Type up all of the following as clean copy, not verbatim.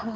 Hi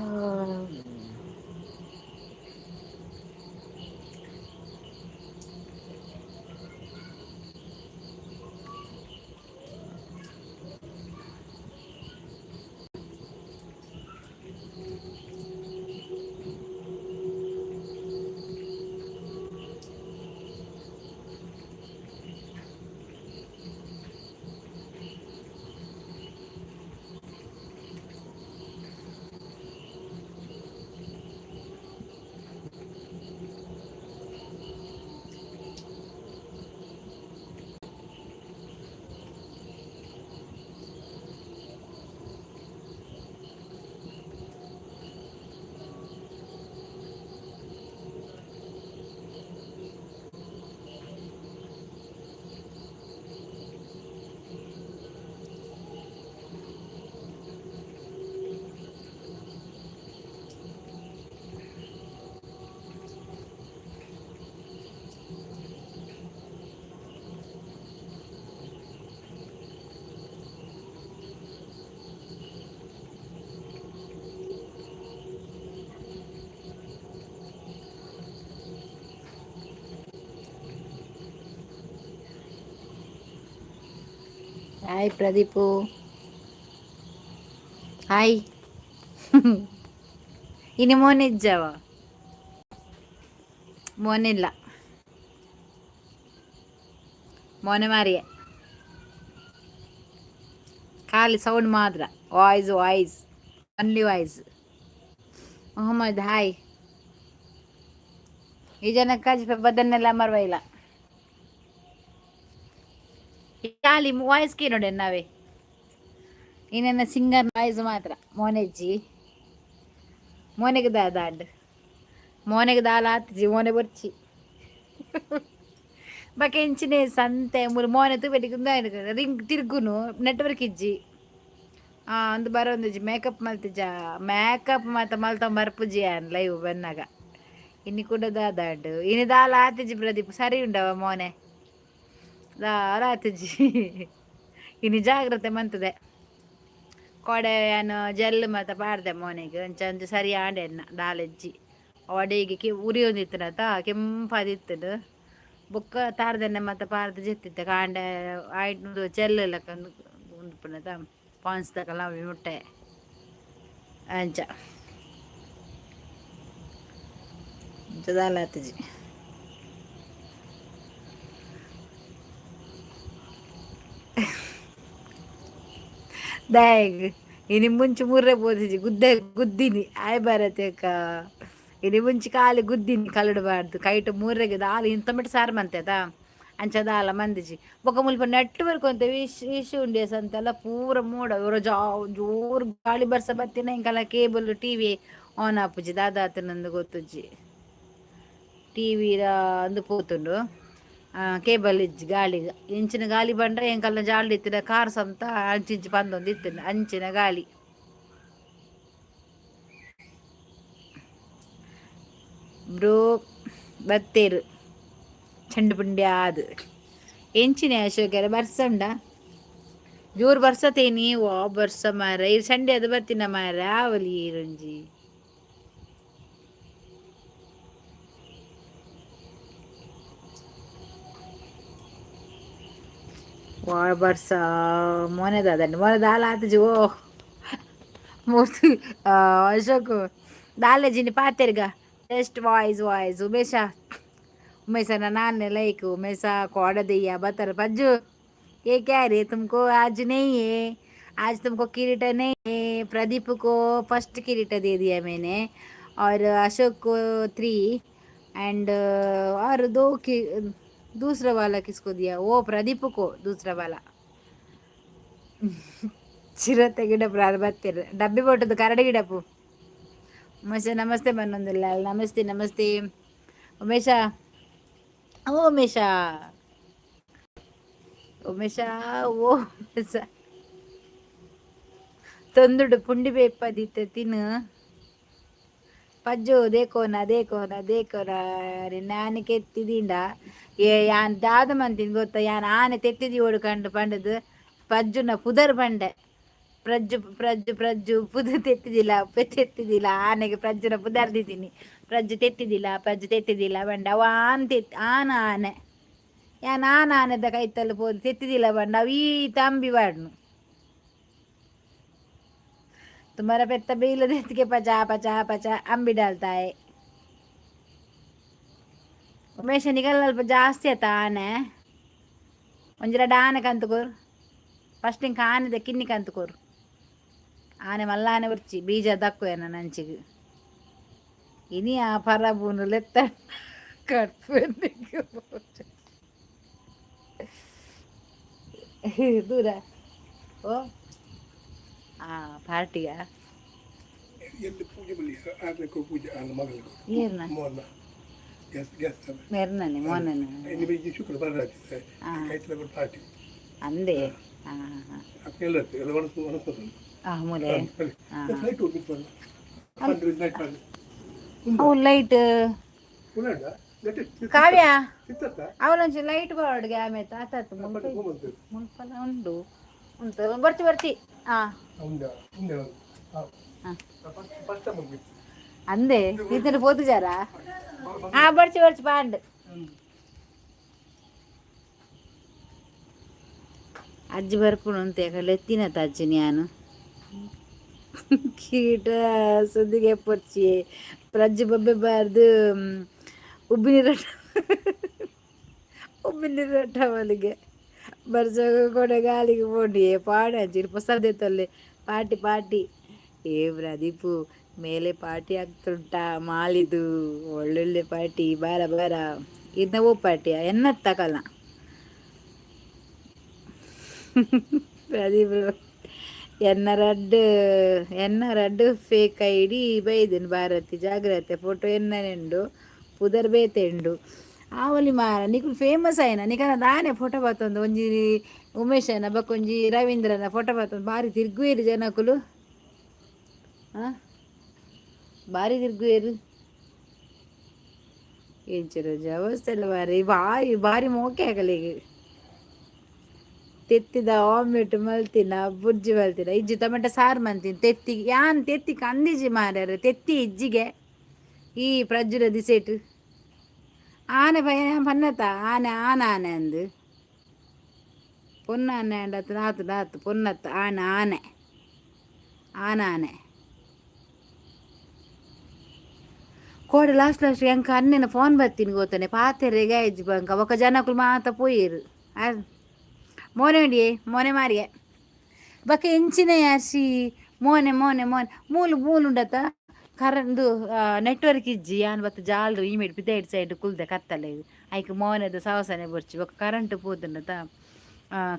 Pradeep. Hi. ಇನಿ ಮೋನೆ ಇಜ್ಜವ? ಮೋನಿಲ್ಲ, ಮೋನೆ ಮಾರಿಯೆ. ಖಾಲಿ ಸೌಂಡ್ ಮಾತ್ರ. Voice, voice, only voice. Mohammed, hi. ಈ ಜನಕ್ಕೆ ಬದನ್ನೆಲ್ಲ ಮರ್ವೈಲ್ಲ. ಖಾಲಿ ವಾಯ್ಸ್ ನೋಡಿ ನಾವೇ. ಇನ್ನೆನ್ನ ಸಿಂಗರ್ ವಾಯ್ಸ್ ಮಾತ್ರ. ಮೋನೆಜ್ಜಿ, ಮೋನೆಗೆ ದಾದಾಂಡ್, ಮೋನೆಗೆ ದಾಲ ಆತ್ಜಿ, ಮೋನೆ ಬೊರ್ಚಿ. ಬೊಕ ಎಂಚಿನೆ ಸಂತೆ ಮೂಲು ಮೋನೆ ತೂಪೆಟಿಗೆ ರಿಂಗ್ ತಿರ್ಗುನು, ನೆಟ್ವರ್ಕ್ ಇಜ್ಜಿ. ಅಂದು ಬರೋಂದಿಜ್ಜಿ. ಮೇಕಪ್ ಮಲ್ತಿಜ್ಜ? ಮೇಕಪ್ ಮಾತ ಮಲ್ತ ಮರ್ಪುಜಿ ಯಾನ್ ಲೈವ್ ಬನ್ನಾಗ. ಇನಿ ಕೂಡ ದಾದಾಂಡ್? ಇನಿ ದಾಲ ಆತಿಜಿ ಪ್ರದೀಪ್. ಸರಿ ಉಂಡವ ಮೋನೆ? ದಾಲ ಆತಿಜಿ. ಇನಿ ಜಾಗ್ರತೆ ಮಂತದೆ. ಕೋಡೆ ಯಾನ್ ಜೆಲ್ ಮಾತ ಪಾಡ್ದೆ ಮೋನೆಗ್. ಅಂಚ ಅಂಚ ಸರಿ ಆಂಡೆ ಎನ್ನ. ದಾಲೆಜ್ಜಿ. ಅಡೆಗೆ ಕೆ ಉರಿಯೊಂದಿತ್ತನತ, ಕೆಂಪಾದಿತ್ತುಂಡು. ಬೊಕ್ಕ ತಾರದೆಣ್ಣೆ ಮಾತ ಪಾಡ್ದ್ ಜೆತ್ತಿತ್ತೆ. ಕಾಂಡೆ ಆಯ್ಟ್ ಜೆಲ್ ಲೆಕ್ಕ ಉಂಡುಪುನತ ಪಾನ್ಸ್ ದಕಲ್ಲ ಮುಟ್ಟೆ ಅಂಚ. ಅಂಚ ದಾಲ ಆತಿಜಿ. ದಾಯೆಗ್ ಇನಿ ಮುಂಚಿ ಮುರ್ರೆ ಪೋತಿಜಿ? ಗುದ್ದೆ ಗುದ್ದಿನಿ ಆಯ್ ಬರತೇಕ. ಇನಿ ಮುಂಚಿ ಖಾಲಿ ಗುದ್ದಿನಿ. ಕಲ್ಲುಡು ಬಾರ್ದು ಕೈಟ್ ಮೂರೆಗೆ ದಾಲ ಇಂತ ಮಟ್ಟ ಸಾರು ಮಂತೆತ. ಅಂಚ ದಾಲ ಮಂದಿಜಿ. ಬೊಕ ಮುಲ್ಪ ನೆಟ್ವರ್ಕ್ ಒಂತೆ ಇಶ್ಯೂ ಉಂಡೆ ಸಂತೆಲ್ಲ. ಪೂರ ಮೋಡ ಜಾ ಜೋರು ಗಾಳಿ ಬರ್ಸ ಬತ್ತಿನ ಇಂಕಲ ಕೇಬಲ್ ಟಿವಿ ಆನ್ ಆಪುಜಿ. ದಾದಾತನಂದು ಗೊತ್ತುಜ್ಜಿ. ಟಿವಿ ಅಂದು ಪೋತುಂಡು. ಕೇಬಲ್ ಇಜ್ಜಿ. ಗಾಳಿ ಇಂಚಿನ ಗಾಳಿ ಬಂಡ್ರೆ ಎಂಕಲ್ನ ಜಾಲ್ಡ್ ಇತ್ತಿನ ಕಾರ್ ಸಂತ ಅಂಚಿಂಚಿ ಪಂದೊಂದು ಇತ್ತಿನ ಅಂಚಿನ ಗಾಳಿ. ಬ್ರೋ ಬತ್ತೇರು ಚಂಡು ಪುಂಡಿ ಆದ್. ಎಂಚಿನ ಅಶೋಕೆರೆ, ಬರ್ಸ ಉಂಡ? ಜೋರು ಬರ್ಸತೇನಿ. ವಾ ಬರ್ಸ ಮಾರ. ಇರ್ ಸಂಡೆ ಅದು ಬರ್ತಿನ ಮಾರ. ಆವಲಿ ಇರೊಂಜಿ. ವಾ ಬರ್ಸ. ಮೋನೆ ದಾದಂడి, ಮೋನೆ ದಾಲ ಆತಜಿ. ಓ ಮೂರ್ತಿ, ಅಶೋಕ್, ದಾಲೇಜಿನಿ ಪಾತೆರ್ಗ. Just voice, voice. Umesh, Umesh ನಾನೇ ಲೈಕ್. उमेश कोड़ दिया बतर. पज्जू, ये क्या रे? तुमको आज नहीं है, आज तुमको किरीट नहीं है. प्रदीप को फर्स्ट किरीट दे दिया मैंने और अशोक को थ्री एंड और दो की. दूसरा वाला किसको दिया? वो प्रदीप को दूसरा वाला. ಚಿರತೆ ಗಿಡಪು ಬತ್ತೀರ. ಡಬ್ಬಿ ಬೋಟದ ಕರಡಿ ಗಿಡಪು. ಉಮೇಶ, ನಮಸ್ತೆ ಬನ್ನೊಂದಿಲ್ಲ. ನಮಸ್ತೆ, ನಮಸ್ತೆ ಉಮೇಶ. ಓ ಉಮೇಶ, ಉಮೇಶ, ಓ ಉಮೇಶ. ತೊಂದುಡು ಪುಂಡಿ ಬೇಪದಿತ್ತೆ ತಿನ್ನು. ಪಜ್ಜು, ದೇಕೋನ ದೇಕೋನ ದೇಕೋನ. ನಾನ್ ಕೆತ್ತಿದಿಂಡ. ಏ ಯಾನ್ ದಾದ ಮಂತಿನ ಗೊತ್ತ? ಯಾನ್ ಆನೆ ತೆತ್ತಿದಿ ಓಡು ಕಂಡು ಪಂಡದು ಪಜ್ಜುನ ಪುದರ್ ಪಂಡೆ. ಪ್ರಜ್ಜು ಪ್ರಜ್ಜು ಪ್ರಜ್ಜು ಪುದು ತೆತ್ತಿದಿಲ್ಲ ತೆತ್ತಿದಿಲ್ಲ. ಆನೆಗೆ ಪ್ರಜ್ಜುನ ಪುದರ್ದಿದ್ದೀನಿ. ಪ್ರಜ್ಜು ತೆತ್ತಿದಿಲ್ಲ, ಪ್ರಜ್ಜು ತೆತ್ತಿದಿಲ್ಲ ಬಂಡ. ಅವ ಆನ್ ತೆತ್ ಆನ ಆನೆ ಯಾನ್ ಆನ ಆನೆದ ಕೈತಲ್ ಪೋದು ತೆತ್ತಿದಿಲ್ಲ ಬಂಡ. ಅವು ಈ ತಂಬಿ ಬಾಡ್ನು तुम्हारा पेत्ता बेल देत के पचा पचा पचा अंबी डालता है. ಉಮೇಶ, ನಿಗಲ್ ಅಲ್ಪ ಜಾಸ್ತಿ ಆತ ಆನೆ. ಒಂಜಿ ರಡ್ಡ್ ಆನೆ ಕಂತುಕೋರು. ಫಸ್ಟ್ ಇಂಕ ಆನೆದ ಕಿನ್ನಿ ಕಂತುಕೋರು. ಆನೆ ಮಲ್ಲ ಆನೆ ಉರ್ಚಿ ಬೀಜ ದಕ್ಕು ನಂಚಿಗೆ. ಇನಿ ಆ ಪರಬೂನು ಲೆತ್ತ ಕಟ್ಪು ದೂರ. ಓ ಆ ಪಾರ್ಟಿಯ. ಎಲ್ಲಿ ಪೂಜೆ ಬಲ್ಲಿ ಆಗ್ಲಿಕ್ಕೆ ಪೂಜೆ ಅಲ್ಲ ಮಗಳಿಗೆ. ಏರ್ನ? ಮೋನ ಗ್ಯಾಸ್ ಗ್ಯಾಸ್. ಮೆರ್ನನೆ ಮೋನನ. ಇನ್ನು ಬೆಳಿಗ್ಗೆ ಶುಕ್ರವಾರ ಕೈತಲ ಪಾರ್ಟಿ. ಅಂದೆ, ಹಾಂ ಹಾಂ. ಎಲ್ಲ ಎಲ್ಲ ಒಣಸು ಒಣಸು. ಆ ಮೂಲೆ. ಲೈಟ್ ಹೋಗಿತ್ತು ಲೈಟ್. ಅವು ಲೈಟ್. ಲೈಟ್. ಕಾವ್ಯ. ಸಿತ್ತತ್ತ. ಅವಳೊಂಚು ಲೈಟ್ ಬೋರ್ಡ್ಗೆ ಆಮೇಲೆ ಆತಾತು. ಮುಲ್ಪಲ ಉಂಡು ಉಂಟು. ಬರ್ತಿ ಬರ್ತಿ, ಹಾಂ. ಹಾಂ. ಫಸ್ಟ್ ಮುಗಿತ್ತು. ಅಂದೆ ಇದನ್ನು ಪೋತು ಜಾರ. ಹಾ, ಬರ್ಚಿ ಬರ್ಚಿ ಪಾಂಡ್. ಅಜ್ಜಿ ಬರ್ಪುಣು ಅಂತ ಎತ್ತಿನತ ಅಜ್ಜಿ ನಾನು ಕೀಟ ಸುದ್ದಿಗೆ ಪೊರ್ಚಿ. ಪ್ರಜ್ಜು ಬೊಬ್ಬೆ ಬಾರ್ದು. ಉಬ್ಬಿನ ಉಬ್ಬಿನ ರೊಟ್ಟ ಅವಲಿಗೆ ಬರ್ಸೋಗ ಕೊಡೆ ಗಾಲಿಗೆ ಪೋಂಡಿ ಪಾಡ ಅಜ್ಜಿ ಪೊಸದೇತಲ್ಲಿ ಪಾರ್ಟಿ ಪಾರ್ಟಿ. ಏ ಪ್ರದೀಪು, ಮೇಲೆ ಪಾರ್ಟಿ ಆಗ್ತುಂಟಾ ಮಾಲಿದು. ಒಳ್ಳೊಳ್ಳೆ ಪಾರ್ಟಿ. ಬಾರ ಬಾರ. ಇದನ್ನ ಓ ಪಾರ್ಟಿಯ ಎನ್ನತ್ತಕಲ್ಲ ಪ್ರದೀಪ್. ಎನ್ನ ರಡ್ಡ್ ಎನ್ನ ರಡ್ಡ್ ಫೇಕ್ ಐಡಿ ಬೈದಿನ. ಭಾರತಿ ಜಾಗ್ರತೆ, ಫೋಟೋ ಎನ್ನನೆಂಡು, ಪುದರ್ ಬೇತೆಂಡು. ಆವಲಿ ಮಾರ, ನಿಕುಲು ಫೇಮಸ್ ಆಯ್ನ. ನಿಕನ ದಾನೆ ಫೋಟೋ ಬತ್ತೊಂದು. ಒಂಜಿ ಉಮೇಶನ ಬಕ್ಕೊಂಜಿ ರವೀಂದ್ರನ ಫೋಟೋ ಬತ್ತೊಂದು. ಬಾರಿ ತಿರ್ಗುವೇರು ಜನಕುಲು. ಹಾಂ, ಬಾರಿ ತಿರ್ಗುವೇರು. ಎಂಚಿನ ಅವಸ್ಥೆ ಬಾರಿ ಬಾರಿ ಬಾರಿ ಮೋಕೆ ಆಗಲಿಗೆ. ತೆತ್ತಿದ ಆಮ್ಲೆಟ್ ಮಲ್ತಿನ, ಬುರ್ಜಿ ಮಲ್ತಿನ. ಇಜ್ಜಿ ಟೊಮೆಟೊ ಸಾರು ಮಂತೀನಿ. ತೆತ್ತಿ ಯಾನ್ ತೆತ್ತಿ ಕಂದಿಜಿ ಮಾರ್ಯಾರ. ತೆತ್ತಿ ಇಜ್ಜಿಗೆ ಈ ಪ್ರಜ್ಜುರ ದಿಸೆಟ್. ಆನೆ ಪಯ ಪನ್ನತ ಆನೆ ಆನ ಆನೆ ಅಂದು ಪೊನ್ನ ಆನೆ ಅಂಡತ್ತು ಆತು ಆತು ಪೊನ್ನತ್ತು ಆನೆ ಆನೆ ಆನ ಆನೆ. ಕೋಡೆ ಲಾಸ್ಟ್ ಲಾಸ್ಟ್ ಎಂಕ ಅನ್ನೆನ ಫೋನ್ ಬರ್ತೀನಿ ಗೊತ್ತಾನೆ. ಪಾತೆರೆಗೆ ಆಯ್ಜಿ ಬಂಕ ఒక ಜನಕುಲು ಮಾತ ಪೋಯಿರು. ಮೋನೆ ಉಂಡಿಯೇ ಮೋನೆ ಮಾರಿಯೆ ಬೊಕ ಎಂಚಿನ ಯಾರ್ಸಿ ಮೋನೆ ಮೋನೆ ಮೋನೆ ಮೂಲು ಮೂಲು ಉಂಡತ. ಕರೆಂದು ನೆಟ್ವರ್ಕ್ ಇಜ್ಜಿ. ಯಾನ್ ಬತ್ತ ಜಾಲ್ಡು ಈಮೇಡ್ ಪಿದೈಡ್ ಸೈಡ್ ಕುಲ್ದೆ ಕತ್ತಲೆ. ಐಕ್ ಮೋನೆದ ಸವಸನೆ ಬೊರ್ಚಿ. ಬೊಕ ಕರೆಂಟ್ ಪೋತುಂಡತ.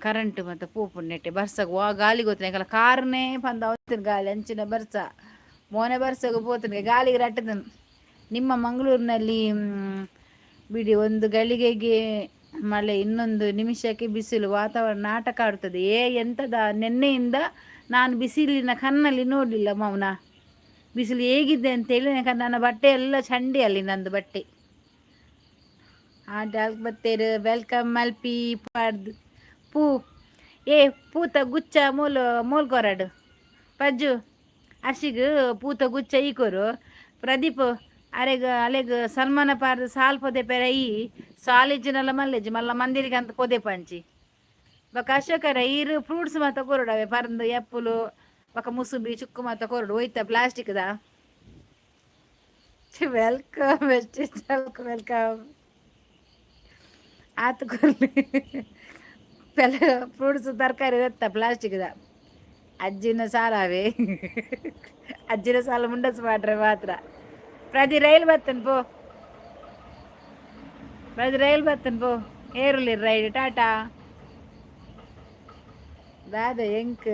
ಕರೆಂಟ್ ಮತ್ತೆ ಪೋಪುಂಡು ನೆಟ್ಟೆ ಬರ್ಸಗ್ ವಾ ಗಾಲಿ ಗೊತ್ತಿನ ಎಂಕಲ ಕಾರ್ನೇ ಪಂದ ಅವತ್ತಿನ ಗಾಲಿ ಅಂಚಿನ ಬರ್ಸ. ಮೋನೆ ಬರ್ಸಗ ಪೋತುಂಡು ಗಾಲಿಗೆ ರಟ್ಟದನ್. ನಿಮ್ಮ ಮಂಗಳೂರಿನಲ್ಲಿ ಬಿಡಿ, ಒಂದು ಗಳಿಗೆಗೆ ಮಳೆ, ಇನ್ನೊಂದು ನಿಮಿಷಕ್ಕೆ ಬಿಸಿಲು. ವಾತಾವರಣ ನಾಟಕ ಆಡುತ್ತದೆ. ಏ ಎಂಥದ, ನಿನ್ನೆಯಿಂದ ನಾನು ಬಿಸಿಲಿನ ಕಣ್ಣಲ್ಲಿ ನೋಡಲಿಲ್ಲ ಮೌನ. ಬಿಸಿಲು ಹೇಗಿದೆ ಅಂತೇಳಿ ನನ್ನ ಬಟ್ಟೆ ಎಲ್ಲ ಚಂಡಿ ಅಲ್ಲಿ ನಂದು ಬಟ್ಟೆ. ಆ ಡಾಲ್ಕ್ ಬತ್ತೇರು welcome ಮಲ್ಪಿ ಪಾಡ್ದು ಪೂ. ಏ ಪೂತ ಗುಚ್ಚ ಮೂಲು ಮೂಲ್ ಕೊರಡು ಪಜ್ಜು ಅರ್ಶಿಗ್ ಪೂತ ಗುಚ್ಚ ಈಕೋರು. ಪ್ರದೀಪ್ ಅರೆಗ್ ಅಲೆಗ್ ಸನ್ಮಾನ ಪಾರ್ದು ಸಾಲ್ ಪೊದೆ ಪೆರ. ಈ ಸಾಲಿಜ್ಜಿನಲ್ಲ ಮಲ್ಲೆಜ್ಜಿ ಮಲ್ಲ ಮಂದಿರಿಗೆ ಅಂತ ಪೊದೆ ಪಂಚಿ. ಬೊಕ ಅಶೋಕರ ಈರು ಫ್ರೂಟ್ಸ್ ಮಾತ ಕೊರಡವೆ. ಪರಂದು ಎಪ್ಪುಲು ಬೊಕ ಮುಸುಂಬಿ ಚುಕ್ಕು ಮಾತ ಕೊರಡು ಒಯ್ತ ಪ್ಲಾಸ್ಟಿಕ್ದ. Welcome welcome welcome. ಆತು ಕೊರ್ಲಿ ಪೆಲ ಫ್ರೂಟ್ಸ್ ತರಕಾರಿ ದತ್ತ ಪ್ಲಾಸ್ಟಿಕ್ದ. ಅಜ್ಜಿನ ಸಾಲಾವೆ, ಅಜ್ಜಿನ ಸಾಲ ಮುಂಡಸ್ ಮಾಡ್ರೆ ಮಾತ್ರ. ಪ್ರತಿ ರೈಲ್ ಬತ್ತನ್ ಪೋ, ಪ್ರತಿ ರೈಲ್ ಬತ್ತನ್ ಪೋ. ಏರುಲಿ ರೈಡ್ ಟಾಟಾ ದಾದ ಎಂಕ್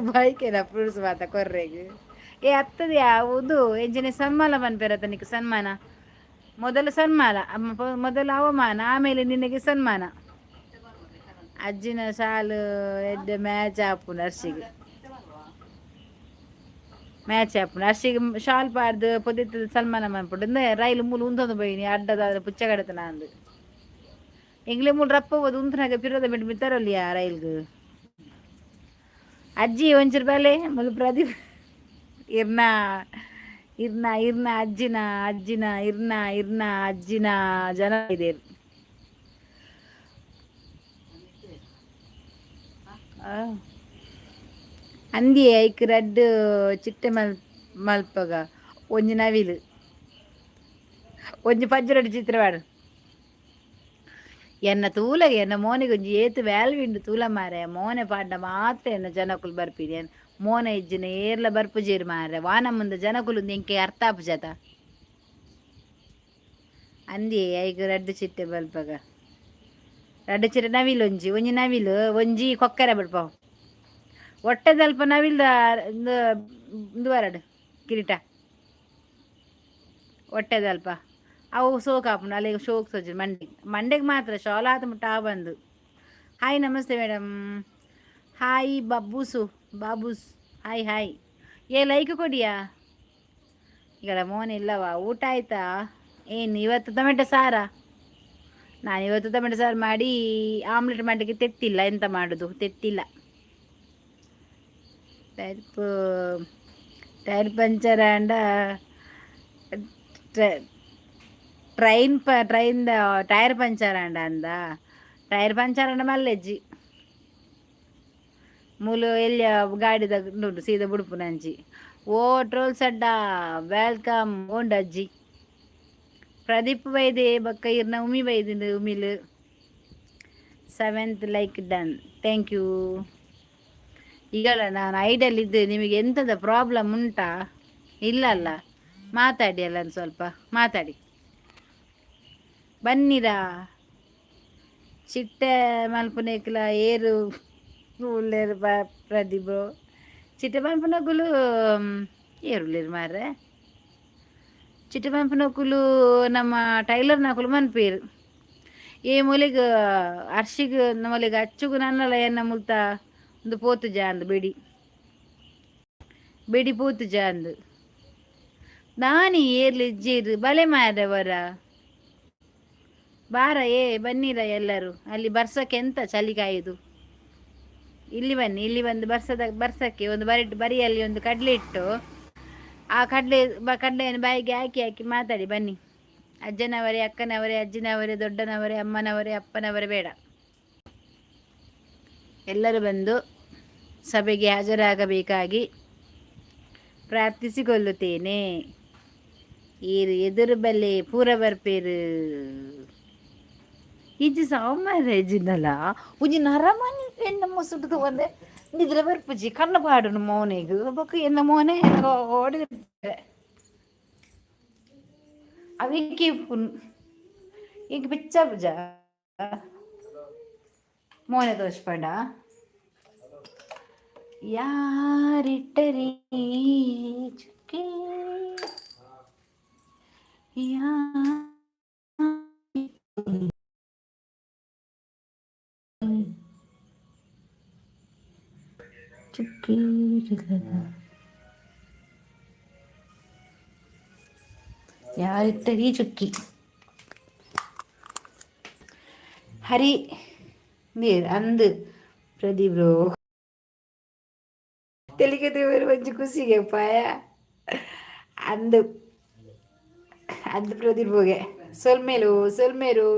ಬೈಕೇನ ಫ್ರೂಟ್ಸ್ ಮಾತ ಕೊರ್ರೆಗ್. ಏ ಅತ್ತದ ಯಾವುದು ಎಂಜಿನ ಸನ್ಮಾನ ಪನ್ಪೆರತ ನಿಕ್ ಸನ್ಮಾನ. ಮೊದಲು ಸನ್ಮಾನ, ಮೊದಲು ಅವಮಾನ, ಆಮೇಲೆ ನಿನಗೆ ಸನ್ಮಾನ. ಅಜ್ಜಿನ ಶಾಲು ಎಡ್ಡೆ ಮ್ಯಾಚ್ ಆಪುಂಡು ಅರ್ಶಿಗೆ, ಮ್ಯಾಚ್ ಆಪುಂಡು ಅರ್ಶಿಗೆ. ಶಾಲ್ ಪಾಡ್ದು ಪೊದೆತ್ತದ ಸನ್ಮಾನ ಮನ್ಪುಂಡು. ಇಂದೆ ರೈಲು ಮೂಲು ಉಂತೊಂದು ಪೋಯಿನಿ ಅಡ್ಡದಾದ ಪುಚ್ಚಗಡತನ ಅಂದು. ಎಂಗ್ಲೆ ಮೂಲು ರಪ್ಪ ಹೋದು ಉಂತನಾಗ ಪಿರೋದ ಬಿಟ್ಟು ಮಿತ್ತರಲ್ಲಿಯ ರೈಲ್ಗ್. ಅಜ್ಜಿ ಒಂಚೂರು ಬಲೆ ಮುಲು. ಪ್ರದೀಪ್ ಇರ್ನ ಇರ್ನ ಇರ್ನ ಅಜ್ಜಿನ ಅಜ್ಜಿನ ಇರ್ನ ಇರ್ನ ಅಜ್ಜಿನ ಜನ ಇದೆ. ಅಂದಿ ಐಕ್ ರಡ್ಡ್ ಚಿಟ್ಟೆ ಮಲ್ಪಗ, ಒಂಜಿ ನವಿಲು, ಒಂಜಿ ಪಜ್ಜರಡ್ಡು ಚಿತ್ರವಾಡು. ಎನ್ನ ತೂಲಗೆ ಎನ್ನ ಮೋನೆಗೆ ಒಂಜಿ ಏತ್ ವ್ಯಾಲ್ಯೂ ತೂಲ ಮಾರೆ. ಮೋನೆ ಪಾಡ್ಡ ಮಾತ್ರ ಎನ್ನ ಜನಕುಲು ಬರ್ಪಿನಿ. ಮೋನೆ ಇಜ್ಜಿನ ಏರ್ಲ ಬರ್ಪುಜೆರ್ ಮಾರೆ. ವಾನ ಮುಂದೆ ಜನಕುಲು ಎಂಕೆ ಅರ್ಥ ಆಪುಜತ. ಅಂದಿ ಐಕ್ ರಡ್ಡ್ ಚಿಟ್ಟೆ ಬಲ್ಪಗ, ರಡ್ಡ್ ಚಿಟ್ಟೆ ನವಿಲು, ಒಂಜಿ ಒಂಜಿ ನವಿಲು, ಒಂಜಿ ಕೊಕ್ಕರೆ ಬಿಡ್ಪಾವು. ಒಟ್ಟೆದಲ್ಪ ನವಿಲ್ದ ಇಂದು ಬರಡು ಕಿರೀಟ ಒಟ್ಟೆದಲ್ಪ. ಅವು ಸೋಕ್ ಆಪುಂಡು ಅಲ್ಲಿಗೆ, ಶೋಕ್ ತೋಜು ಮಂಡೆಗೆ. ಮಂಡೆಗೆ ಮಾತ್ರ ಶಾಲ್ ಆತ ಮುಟ್ಟ ಬಂದು. ಹಾಯ್, ನಮಸ್ತೆ ಮೇಡಮ್. ಹಾಯ್ ಬಬ್ಬೂಸು, ಬಾಬೂಸ್, ಹಾಯ್ ಹಾಯ್. ಏ, ಲೈಕ್ ಕೊಡಿಯಾ. ಈಗ ಮೋನ್ ಇಲ್ಲವಾ? ಊಟ ಆಯ್ತಾ? ಏನು ಇವತ್ತು? ಟೊಮೆಟೊ ಸಾರಾ? ನಾನು ಇವತ್ತು ಟೊಮೆಟೊ ಸಾರು ಮಾಡಿ ಆಮ್ಲೆಟ್ ಮಾಡಲಿಕ್ಕೆ ತೆತ್ತಿಲ್ಲ. ಎಂತ ಮಾಡೋದು? ತೆತ್ತಿಲ್ಲ. Tyre tyre puncture and train ಪ train tyre puncture and ಅಂದ. ಟೈರ್ ಪಂಚರ್ ಅಂಡ ಮಲ್ಲೆಜ್ಜಿ. ಮೂಲು ಎಲ್ಲಿ ಗಾಡಿದ ಉಂಟು ಸೀದಾ ಬುಡುಪುನಂಚಿ. ಓ ಟ್ರೋಲ್ಸ್ ಅಡ್ಡ, welcome. ಓಂಡಜ್ಜಿ ಪ್ರದೀಪ್ ಬೈದೆ ಬೊಕ್ಕ ಇರ್ನ ಉಮಿ ಬೈದಿಂಡು ಉಮಿಲ್. Seventh like done, thank you. ಈಗ ನಾನು ಐಡಲ್ ಇದ್ದೆ. ನಿಮಗೆ ಎಂಥದ ಪ್ರಾಬ್ಲಮ್ ಉಂಟಾ? ಇಲ್ಲ ಅಲ್ಲ? ಮಾತಾಡಿ ಅಲ್ಲ, ಒಂದು ಸ್ವಲ್ಪ ಮಾತಾಡಿ. ಬನ್ನಿರಾ. ಚಿಟ್ಟೆ ಮಲ್ಪುನೆಕ್ಲ ಏರು ಉಲ್ಲೇರು ಪ್ರದೀಪ್? ಚಿಟ್ಟೆ ಮಲ್ಪುನಕುಲು ಏರುಲ್ಲೇರು ಮಾರ್ರೆ? ಚಿಟ್ಟೆ ಮನ್ಪುನಕುಲು ನಮ್ಮ ಟೈಲರ್ನಕುಲು ಮನ್ಪೇರು. ಈ ಮೂಲಿಗ್ ಅರ್ಶಿಗ್ ನಮ್ಮಲ್ಲಿಗೆ ಅಚ್ಚುಗು ನನ್ನಲ ಎನ್ನ ಮುಲ್ತ ಒಂದು ಪೋತು ಜಾಂದು ಬಿಡಿ ಬಿಡಿ ಪೋತು ಜಾಂದು. ದಾನಿ ಏರ್ಲಿ ಇಜ್ಜೇರು ಬಲೆ ಮಾರವರ. ಬಾರ, ಏ ಬನ್ನಿರ ಎಲ್ಲರೂ. ಅಲ್ಲಿ ಬರ್ಸಕ್ಕೆ ಎಂತ ಚಳಿ ಕಾಯುದು? ಇಲ್ಲಿ ಬನ್ನಿ. ಇಲ್ಲಿ ಬಂದು ಬರ್ಸದ ಬರ್ಸಕ್ಕೆ ಒಂದು ಬರಿ ಬರಿಯಲ್ಲಿ ಒಂದು ಕಡಲೆ ಇಟ್ಟು, ಆ ಕಡಲೆ ಕಡಲೆಯನ್ನು ಬಾಯಿಗೆ ಹಾಕಿ ಹಾಕಿ ಮಾತಾಡಿ ಬನ್ನಿ. ಅಜ್ಜನವರೇ, ಅಕ್ಕನವರೇ, ಅಜ್ಜಿನವರೇ, ದೊಡ್ಡನವರೇ, ಅಮ್ಮನವರೇ, ಅಪ್ಪನವರೇ ಬೇಡ. ಎಲ್ಲರೂ ಬಂದು ಸಭೆಗೆ ಹಾಜರಾಗಬೇಕಾಗಿ ಪ್ರಾರ್ಥಿಸಿಕೊಳ್ಳುತ್ತೇನೆ. ಈರು ಎದುರು ಬಲ್ಲೆ ಪೂರ ಬರ್ಪೇರು. ಇಜ್ಜಿ ಸಾಮಾನ್ಯ ಇಜ್ಜಿನಲ್ಲ. ಒಂಜಿ ನರಮನಿ ಎನ್ನ ಮುಸುಟು ಒಂದೆ ನಿದ್ರೆ ಬರ್ಪುಜಿ. ಕಣ್ಣು ಪಾಡುನು ಮೋನೆಗ್. ಬೊಕ್ಕ ಎನ್ನ ಮೋನೆ ಓಡಿ ಅವೆಂಕಿ ಎಂಕ್ ಬಿಚ್ಚ ಪೂಜ ಮೋನೆ ತೋಜ್ಪಂಡ. ಯಾರಿಟ್ಟರಿ ಚುಕ್ಕೆ ಯಾ ಚುಕ್ಕಿ ಯಾರಿಟ್ಟರಿ ಚುಕ್ಕಿ. ಹರಿ ನೀರ್ ಅಂದು ಪ್ರದೀಪ್ ಬ್ರೋ. ತೆಲಿಗೆ ದೇವರು ಒಂಜಿ ಖುಷಿಗೆ ಪಾಯ. ಅಂದು ಅಂದು ಪ್ರದೀಪ್ ಹೋಗೆ. ಸೊಲ್ಮೇಲು ಸೊಲ್ಮೇರು.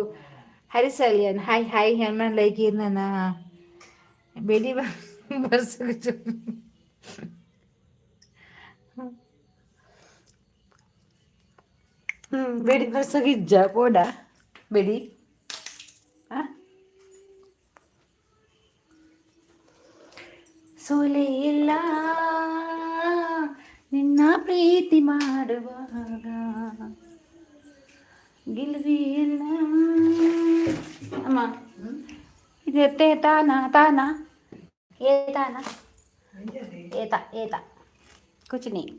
ಹರಿಸಲ್ಯನ್ ಹಾಯ್ ಹಾಯ್. ಹನುಮಾನ್ ಲೈಕ್ ಇರ್ನ ಬೆಡಿ ಬರ್ಸು. ಬೆಡಿ ಬರ್ಸೋಗಿಜ್ಜ ಪೋಡ ಬೆಡಿ. ಸೋಲೆ ಇಲ್ಲ ನಿನ್ನ ಪ್ರೀತಿ ಮಾಡುವಾಗ, ಗೆಲುವೇ ಇಲ್ಲ. ಅಮ್ಮ, ಇದು ತಾನ ತಾನ ಏತಾನ ಏತ ಏತ. कुछ नहीं,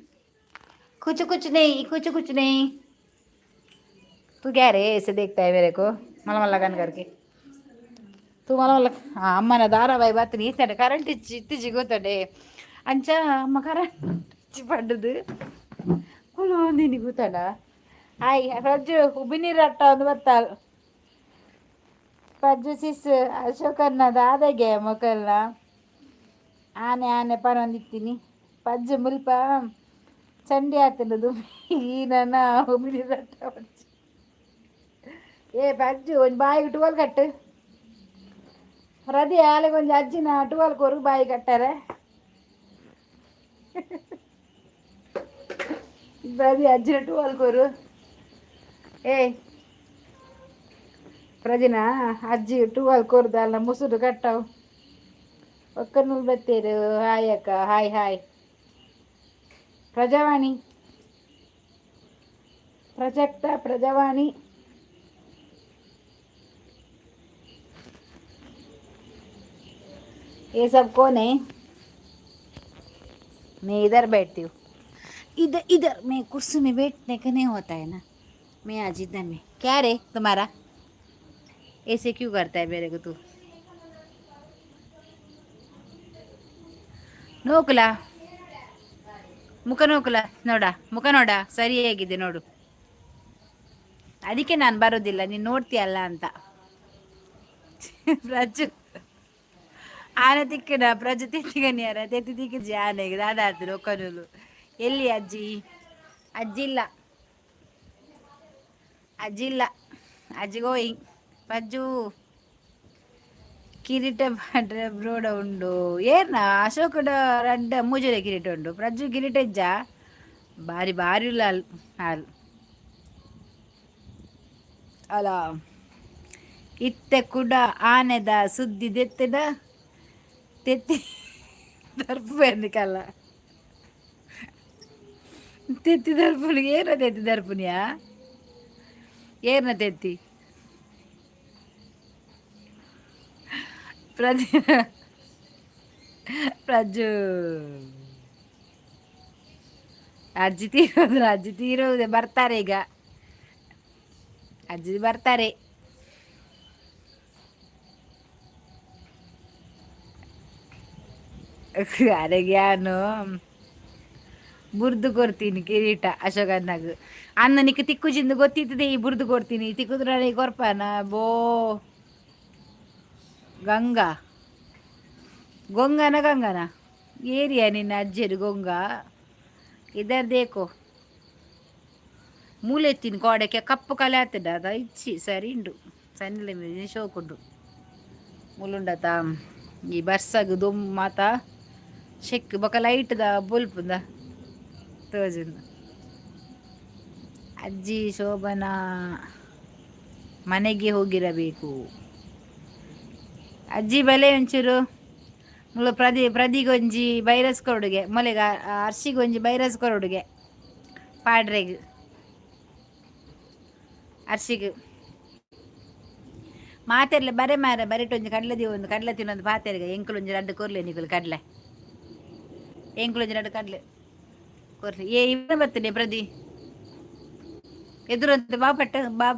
कुछ कुछ नहीं, कुछ कुछ नहीं. तू क्या रे ऐसे देखता है मेरे को मल मल लगन करके? ತೂ ಮಲ ಮಲ್ಲ ಅಮ್ಮನ ಧಾರಾವಾಹಿ ಬತ್ತೀನಿ. ಇತ್ತಂಡೆ ಕರೆಂಟ್ ಇಚ್ಚಿ ಇತ್ತೀಚೆಗೆ ಗೊತ್ತಂಡೆ. ಅಂಚ ಅಮ್ಮ ಕರೆಂಟ್ ಇಚ್ಚಿ ಪಡ್ಡದು ಕುಲೊಂದಿನಿ ಗೊತ್ತಡ. ಹಾಯ್ ಪ್ರಜ್ಜು, ಉಬ್ಬಿನೀರು ಅಟ್ಟ ಒಂದು ಬತ್ತಾಲ್ ಪ್ರಜ್ಜು ಸಿಸ್. ಅಶೋಕನ್ನ ದಾದಾಗೆ ಮೊಕಲ್ನ. ಆನೆ ಆನೆ ಪನೊಂದಿತ್ತೀನಿ ಪಜ್ಜೆ ಮುಲ್ಪ ಚಂಡಿ ಆತನದು ಈ ನನ್ನ. ಏ ಪಜ್ಜು, ಒಂಜಿ ಬಾಯಿಗೆ ಟುವಲ್ ಕಟ್ಟು. ರದಿ ಆಲೆಗೆ ಒಂಜಿ ಅಜ್ಜಿನ ಟುವಲ್ ಕೊರು, ಬಾಯಿ ಕಟ್ಟಾರೆ. ಪ್ರದಿ, ಅಜ್ಜಿನ ಟುವಲ್ ಕೊರು. ಏಯ್ ಪ್ರದಿನ, ಅಜ್ಜಿ ಟುವಲ್ ಕೊರ್ದು ಅಲ್ಲ ಮುಸುರು ಕಟ್ಟವು. ಒಕ್ಕನೂಲ್ ಬತ್ತೀರು. ಹಾಯ್ ಅಕ್ಕ, ಹಾಯ್ ಹಾಯ್. ಪ್ರಜಾವಾಣಿ, ಪ್ರಜಕ್ತ, ಪ್ರಜಾವಾಣಿ. ये सब कौन है? मैं इधर बैठती हूँ, इधर इधर। मैं कुर्सी में बैठने का नहीं होता है ना। मैं आज इधर में। क्या रे तुम्हारा, ऐसे क्यों करता है मेरे को तू? ನೋಕುಲ, ಮುಖ ನೋಕುಲ, ನೋಡ ಮುಖ ನೋಡ, ಸರಿಯಾಗಿದೆ ನೋಡು. ಅದಕ್ಕೆ ನಾನು ಬರೋದಿಲ್ಲ, ನೀನು ನೋಡ್ತೀಯಲ್ಲ ಅಂತ. ಪ್ರಜು, ಆನೆ ತಿಕ್ಕಡ ಪ್ರಜು ತೆತ್ತಿಗನಿಯಾರ ತೆತ್ತಿ ತಿಕ್ಕಿಜಿ ಆನೆಗೆ ದಾದಾತು ಒಕ್ಕನೂಲು. ಎಲ್ಲಿ ಅಜ್ಜಿ? ಅಜ್ಜಿ ಇಲ್ಲ, ಅಜ್ಜಿ ಇಲ್ಲ, ಅಜ್ಜಿ ಗೋಯಿಂಗ್. ಪಜ್ಜು ಕಿರೀಟ ಮಾಡ್ರೆ ಬ್ರೋಡ ಉಂಡು ಏರ್ನ ಅಶೋಕಡ ರಡ್ಡ ಮೂಜರೆ ಕಿರೀಟ ಉಂಡು. ಪ್ರಜ್ಜು ಕಿರೀಟ ಇಜ್ಜ? ಬಾರಿ ಬಾರಿ ಇಲ್ಲ ಅಲ್ ಹಾಲು ಅಲ್ಲ. ಇತ್ತೆ ಕುಡ ಆನೆದ ಸುದ್ದಿ ದೆತ್ತಿದ ತೆತ್ತಿ ದರ್ಪು ಕಲ್ಲ ತೆತ್ತಿ ದರ್ಪುನಿ. ಏನ ತೆತ್ತಿ ದರ್ಪುನಿಯಾ? ಏರ್ನ ತೆತ್ತಿ? ಪ್ರಜ್ ಪ್ರಜ್ಜು, ಅಜ್ಜಿ ತೀರೋದ್ರ, ಅಜ್ಜಿ ತೀರೋದೆ. ಬರ್ತಾರೆ ಈಗ, ಅಜ್ಜಿ ಬರ್ತಾರೆ. ಅರೆಗೆ ಬುರ್ದು ಕೊಡ್ತೀನಿ ಕಿರೀಟ ಅಶೋಕನ್ನಾಗ. ಅನ್ನ ನಿಕ್ ತಿಕ್ಕುಜಿಂದ ಗೊತ್ತಿತ್ತದೆ. ಈ ಬುರ್ದು ಕೊಡ್ತೀನಿ, ತಿಕ್ಕುದ್ರ ಕೊರ್ಪನ ಬೋ. ಗಂಗಾ ಗೊಂಗನ ಗಂಗನ ಏರಿಯಾ ನಿನ್ನ ಅಜ್ಜಿಯರು ಗೊಂಗ. ಇದರ್ ದೇಕೋ ಮೂಲೆತ್ತಿನ ಕೋಡಕ್ಕೆ ಕಪ್ಪು ಕಲೆ ಆತದ ಅದ ಇಚ್ಚಿ ಸರಿ ಉಂಡು ಸಣ್ಣ ಶೋಕುಂಡು ಮುಲುಂಡತ. ಈ ಬರ್ಸಗ್ ದುಮ್ ಮಾತ ಶೆಕ್ ಬೊಕ ಲೈಟ್ದ ಬೊಲ್ಪುಂದ ತೋಜುಂಡು. ಅಜ್ಜಿ ಶೋಭನಾ ಮನೆಗೆ ಹೋಗಿರಬೇಕು. ಅಜ್ಜಿ ಬಲೆ ಒಂಚೂರು ಮುಳು. ಪ್ರದಿ ಪ್ರದಿಗೊಂಜಿ ಬೈರಸ್ ಕೊರಡುಗೆ, ಮೊಲೆಗ ಅರ್ಶಿಗೊಂಜಿ ಬೈರಸ್ ಕೊರಡುಗೆ ಪಾಡ್ರೆಗ್ ಅರ್ಶಿಗ್ ಮಾತೆರ್ಲೆ ಬರೆ ಮಾರ ಬರೆಟ್ ಒಂಜಿ ಕಡಲೆ ದೀವೊಂದು ಕಡಲೆ ತಿನ್ನೊಂದು ಪಾತೆರ್ಗ. ಎಂಕುಲೊಂಜಿ ರಡ್ಡ್ ಕೊರ್ಲೆ ನಿಕುಲು ಕಡಲೆ. ಎಂಕುಲೊಂಜಿ ರಡ್ಡ್ ಕಡಲೆ ಕೊರ್ಲೆ. ಏ ಇವನ ಬರ್ತನೆ ಪ್ರದಿ ಎದುರಂತೆ ಬಾಪಟ್ಟ ಬಾ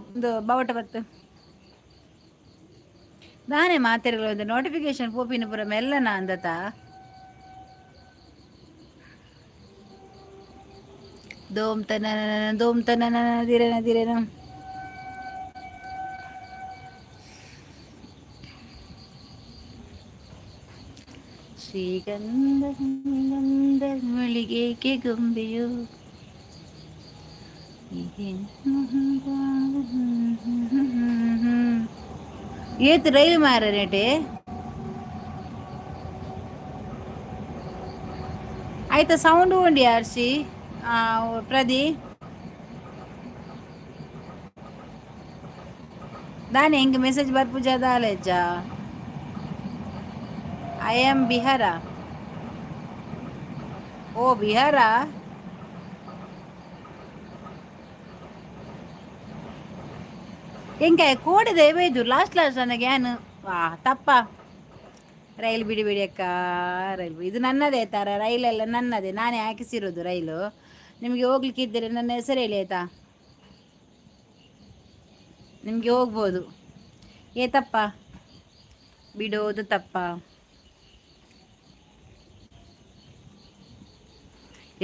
ಬಾವಟ ಬತ್ತು. ದಾನೆ ಮಾತೆರ್ಗಳ ಒಂದು ನೋಟಿಫಿಕೇಶನ್ ಪೋಪಿನ ಪೂರ ಮೆಲ್ಲನ ಅಂದತ. ದೋಮ್ ತನ ದೋಮ್ ತನ ದಿರನ ದಿರನ. ಶ್ರೀಗಂಧ ಗಂಧ ಮಳಿಗೇಕೆ ಗೊಂಬೆಯು. ಏತ್ ರೈಲು ಮಾರನೇಟೆ ಆಯ್ತಾ? ಸೌಂಡ್ ಉಂಡಿ ಅರ್ಶಿ ಪ್ರದಿ ದಾನೆ ಹೆಂಗೆ ಮೆಸೇಜ್ ಬರ್ಪುಜ ದಾಲೆಜ್ಜ? I am Bihar. ಓ ಬಿಹಾರ. ಎಂಕೆ ಕೋಡಿದೆ ಬೈದು ಲಾಸ್ಟ್ ಲಾಸ್ಟ್ ನನಗೆ ಏನು ವಾ ತಪ್ಪ. ರೈಲು ಬಿಡಿ ಬಿಡಿ ಅಕ್ಕ, ರೈಲು ಇದು ನನ್ನದೇ ತರ ರೈಲೆಲ್ಲ ನನ್ನದೇ, ನಾನೇ ಹಾಕಿಸಿರೋದು ರೈಲು. ನಿಮಗೆ ಹೋಗ್ಲಿಕ್ಕಿದ್ದರೆ ನನ್ನ ಹೆಸರು ಹೇಳಿ ಆಯ್ತಾ? ನಿಮಗೆ ಹೋಗ್ಬೋದು. ಏ ತಪ್ಪ ಬಿಡೋದು ತಪ್ಪ.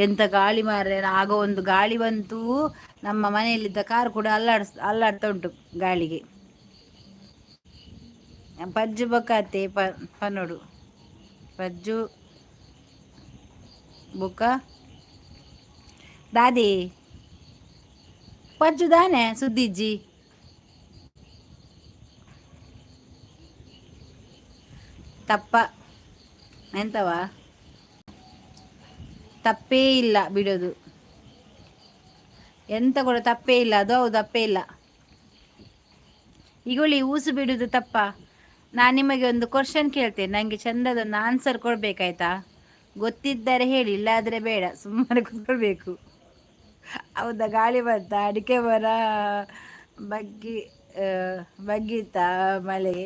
ಎಂಥ ಗಾಳಿ ಮಾರ್ರೆ! ಆಗ ಒಂದು ಗಾಳಿ ಬಂತು, ನಮ್ಮ ಮನೆಯಲ್ಲಿದ್ದ ಕಾರು ಕೂಡ ಅಲ್ಲಾಡ್ತಾ ಉಂಟು ಗಾಳಿಗೆ. ಪಜ್ಜು ಬೊಕ್ಕಾತೆ ಪನೋಡು ಪಜ್ಜು. ಬೊಕ್ಕ ದಾದಿ ಪಜ್ಜು ದಾನೆ ಸುದ್ದಿಜ್ಜಿ. ತಪ್ಪ ಎಂತವ ತಪ್ಪೇ ಇಲ್ಲ ಬಿಡೋದು, ಎಂತ ಕೂಡ ತಪ್ಪೇ ಇಲ್ಲ ಅದು. ಹೌದು, ತಪ್ಪೇ ಇಲ್ಲ. ಈಗೊಳ್ಳಿ ಊಸು ಬಿಡುವುದು ತಪ್ಪ? ನಾನು ನಿಮಗೆ ಒಂದು ಕ್ವಶನ್ ಕೇಳ್ತೇನೆ, ನನಗೆ ಚಂದದೊಂದು ಆನ್ಸರ್ ಕೊಡಬೇಕಾಯ್ತಾ? ಗೊತ್ತಿದ್ದರೆ ಹೇಳಿ, ಇಲ್ಲಾದರೆ ಬೇಡ, ಸುಮ್ಮನೆ ಕೂತ್ಕೊಳ್ಬೇಕು. ಹೌದಾ? ಗಾಳಿ ಬಂತ, ಅಡಿಕೆ ಮರ ಬಗ್ಗಿ ಬಗ್ಗಿತಾ ಮಳೆ?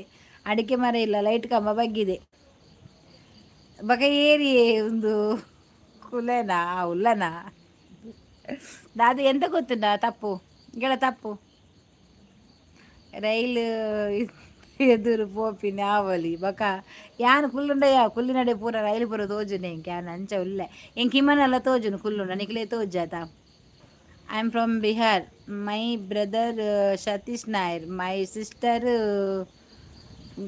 ಅಡಿಕೆ ಮರ ಇಲ್ಲ, ಲೈಟ್ ಕಂಬ ಬಗ್ಗಿದೆ. ಬಗ ಏರಿ ಒಂದು ಕುಲೆನಾ ಉಲ್ಲನಾ ದಾದ ಎಂತ ಗೊತ್ತುಂಡ? ತಪ್ಪು ಗೆಳ ತಪ್ಪು. ರೈಲು ಎದುರು ಪೋಪಿನ ಆವಲಿ ಬಕ ಯಾನ್ ಕುಲ್ಲುಂಡಯ್ಯ, ಕುಲ್ಲಿನಡೆ ಪೂರ ರೈಲು ಪೂರ ತೋಜುನೆ ಎಂಕ್. ಯಾನ್ ಅಂಚ ಉಲ್ಲೆ, ಎಂಕ್ ಹಿಮನೆಲ್ಲ ತೋಜುನು ಕುಲ್ಲುಂಡ, ನಿಕ್ಲೆ ತೋಜಾತ. I am from Bihar, my brother Satish Nair, my sister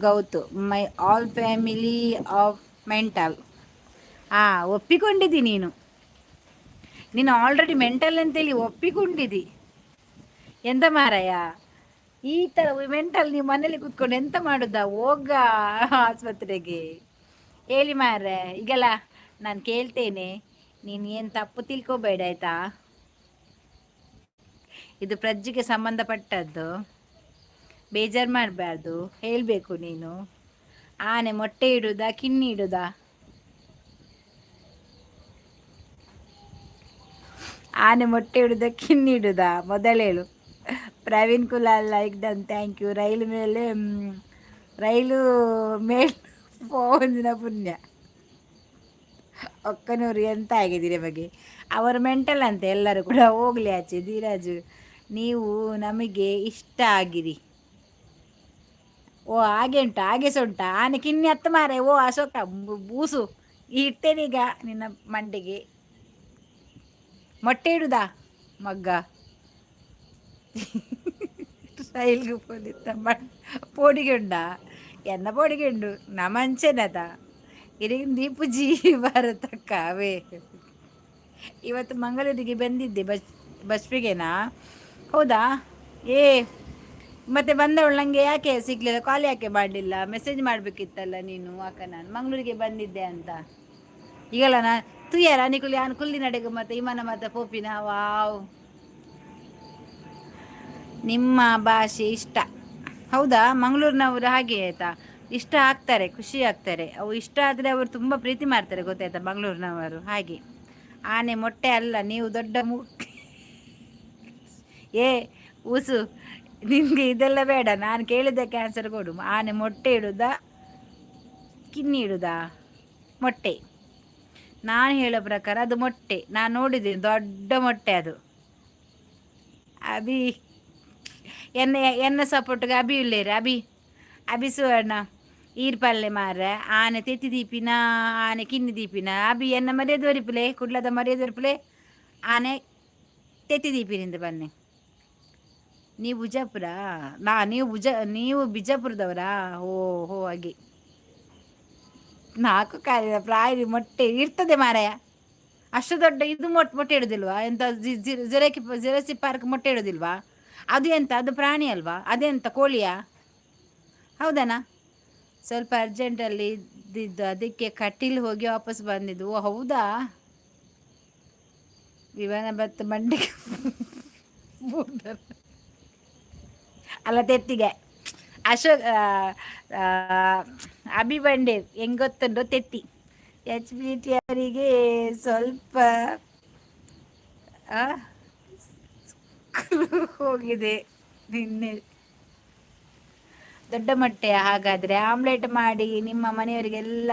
Gautu, my all family of mental. ಹಾಂ, ಒಪ್ಪಿಕೊಂಡಿದ್ದಿ ನೀನು, ನೀನು ಆಲ್ರೆಡಿ ಮೆಂಟಲ್ ಅಂತೇಳಿ ಒಪ್ಪಿಕೊಂಡಿದ್ದಿ. ಎಂತ ಮಾರಾಯ, ಈ ಥರ ಮೆಂಟಲ್ ನೀವು ಮನೇಲಿ ಕೂತ್ಕೊಂಡು ಎಂತ ಮಾಡುದಾ? ಹೋಗ ಆಸ್ಪತ್ರೆಗೆ. ಹೇಳಿ ಮಾರ್ರೆ. ಈಗಲ್ಲ ನಾನು ಕೇಳ್ತೇನೆ, ನೀನು ಏನು ತಪ್ಪು ತಿಳ್ಕೊಬೇಡ ಆಯ್ತಾ? ಇದು ಪ್ರಜ್ಜಿಗೆ ಸಂಬಂಧಪಟ್ಟದ್ದು, ಬೇಜಾರು ಮಾಡಬಾರ್ದು, ಹೇಳಬೇಕು ನೀನು. ಆನೆ ಮೊಟ್ಟೆ ಇಡುದಾ ಕಿನ್ನಿ ಇಡುದಾ? ಆನೆ ಮೊಟ್ಟೆ ಇಡುದಾ ಕಿನ್ನಿ ಇಡುದಾ ಮೊದಲೇಳು. Praveen Kulal like done, thank you. Rail ಮೇಲೆ ರೈಲು ಮೇಲ್ ಪೋಂದಿನ ಪುಣ್ಯ. ಒಕ್ಕನೂರು ಎಂತ ಆಗಿದ್ದೀರಿ ಬಗ್ಗೆ? ಅವರು ಮೆಂಟಲ್ ಅಂತೆ ಎಲ್ಲರೂ ಕೂಡ. ಹೋಗ್ಲಿ ಆಚೆ. ಧೀರಾಜು, ನೀವು ನಮಗೆ ಇಷ್ಟ ಆಗಿರಿ. ಓ ಹಾಗೆ ಉಂಟು, ಹಾಗೆ ಸಹ ಉಂಟಾ? ಆನೆ ಕಿನ್ನಿ ಹತ್ತು ಮಾರೆ. ಓ ಅಶೋಕ ಬೂಸು ಇಡ್ತೇನೀಗ ನಿನ್ನ ಮಂಡಿಗೆ. ಮೊಟ್ಟೆ ಇಡುದಾ ಮಗ್ಗ? ರೈಲ್ಗೆ ಪೋದಿತ್ತ ಪೋಡಿಗೆ ಉಂಡಾ? ಎನ್ನ ಪೋಡಿಗೆ ಉಂಡು ನಮಂಚೆನದ ಇರಿಗಿನ ದೀಪುಜಿ ಭಾರತಕ್ಕ ಅವೇ. ಇವತ್ತು ಮಂಗಳೂರಿಗೆ ಬಂದಿದ್ದೆ ಬಸ್ ಬಸ್ಪಿಗೆನಾ? ಹೌದಾ? ಏ ಮತ್ತೆ ಬಂದವಳು ನನಗೆ ಯಾಕೆ ಸಿಗಲಿಲ್ಲ? ಕಾಲ್ ಯಾಕೆ ಮಾಡಲಿಲ್ಲ? ಮೆಸೇಜ್ ಮಾಡಬೇಕಿತ್ತಲ್ಲ ನೀನು ಅಕ್ಕ, ನಾನು ಮಂಗಳೂರಿಗೆ ಬಂದಿದ್ದೆ ಅಂತ. ಈಗಲ್ಲ ನಾ ತುಯ್ಯಾರ ನಿಕುಲು ಯಾನ್ ಕುಲ್ಲಿ ನಡೆಗು ಮತ್ತೆ ಇಮನ ಮತ್ತೆ ಪೋಪಿನ. ವಾವ್, ನಿಮ್ಮ ಭಾಷೆ ಇಷ್ಟ. ಹೌದಾ? ಮಂಗಳೂರಿನವರು ಹಾಗೆ ಆಯಿತಾ, ಇಷ್ಟ ಆಗ್ತಾರೆ, ಖುಷಿ ಆಗ್ತಾರೆ. ಅವು ಇಷ್ಟ ಆದರೆ ಅವರು ತುಂಬ ಪ್ರೀತಿ ಮಾಡ್ತಾರೆ, ಗೊತ್ತಾಯ್ತಾ? ಮಂಗಳೂರಿನವರು ಹಾಗೆ. ಆನೆ ಮೊಟ್ಟೆ ಅಲ್ಲ, ನೀವು ದೊಡ್ಡ ಮುಖ್ಯ. ಏ ಊಸು, ನಿನಗೆ ಇದೆಲ್ಲ ಬೇಡ, ನಾನು ಕೇಳಿದ್ದಕ್ಕೆ ಆನ್ಸರ್ ಕೊಡು. ಆನೆ ಮೊಟ್ಟೆ ಇಡುದಾ ಕಿನ್ನಿ ಇಡುದಾ? ಮೊಟ್ಟೆ. ನಾನು ಹೇಳೋ ಪ್ರಕಾರ ಅದು ಮೊಟ್ಟೆ. ನಾನು ನೋಡಿದ್ದೀನಿ, ದೊಡ್ಡ ಮೊಟ್ಟೆ ಅದು. ಅಭಿ ಎನ್ನ ಎನ್ನ ಸಪೋರ್ಟ್ಗೆ ಅಭಿ ಉಲ್ಲೇರು. ಅಭಿ ಅಭಿ ಸುವರ್ಣ ಈರ್ ಪಲ್ಲೆ ಮಾರ್ರೆ. ಆನೆ ತೆತ್ತಿ ದೀಪಿನ ಆನೆ ಕಿನ್ನಿ ದೀಪಿನ? ಅಭಿ ಎನ್ನ ಮರ್ಯಾದೆ ಒರಿಪುಲೆ, ಕುಡ್ಲದ ಮರ್ಯಾದೆ ಒರಿಪುಲೆ. ಆನೆ ತೆತ್ತಿ ದೀಪಿನಿಂದ ಬನ್ನಿ. ನೀವು ಬಿಜಾಪುರ? ನಾ ನೀವು ಬುಜ ನೀವು ಬಿಜಾಪುರದವರಾ? ಓ ಹೋ, ಹಾಗೆ. ನಾಲ್ಕು ಕಾಲಿನ ಪ್ರಾಣಿ ಮೊಟ್ಟೆ ಇರ್ತದೆ ಮಾರಾಯ. ಅಷ್ಟು ದೊಡ್ಡ ಇದು ಮೊಟ್ಟೆ ಮೊಟ್ಟೆ ಇಡೋದಿಲ್ವಾ? ಎಂತ ಜಿರಕಿ ಜಿರಸಿ ಪಾರ್ಕ್ ಮೊಟ್ಟೆ ಇಡೋದಿಲ್ವಾ? ಅದು ಎಂತ, ಅದು ಪ್ರಾಣಿ ಅಲ್ವಾ? ಅದೆಂತ ಕೋಳಿಯಾ? ಹೌದನಾ? ಸ್ವಲ್ಪ ಅರ್ಜೆಂಟಲ್ಲಿ ಇದ್ದಿದ್ದು, ಅದಕ್ಕೆ ಕಟೀಲು ಹೋಗಿ ವಾಪಸ್ ಬಂದಿದ್ದು. ಓ ಹೌದಾ? ವಿಮಾನ ಬತ್ತು ಮಂಡಿಗೆ ಅಲ್ಲ ತೆತ್ತಿಗೆ. ಅಶೋಕ್ ಅಭಿ ಬಂಡೆ ಹೆಂಗ್ ಗೊತ್ತುಂಟು ತೆತ್ತಿ. H B T ಅವರಿಗೆ ಸ್ವಲ್ಪ ಹೋಗಿದೆ ನಿನ್ನೆ. ದೊಡ್ಡ ಮೊಟ್ಟೆ ಹಾಗಾದರೆ ಆಮ್ಲೆಟ್ ಮಾಡಿ ನಿಮ್ಮ ಮನೆಯವರಿಗೆಲ್ಲ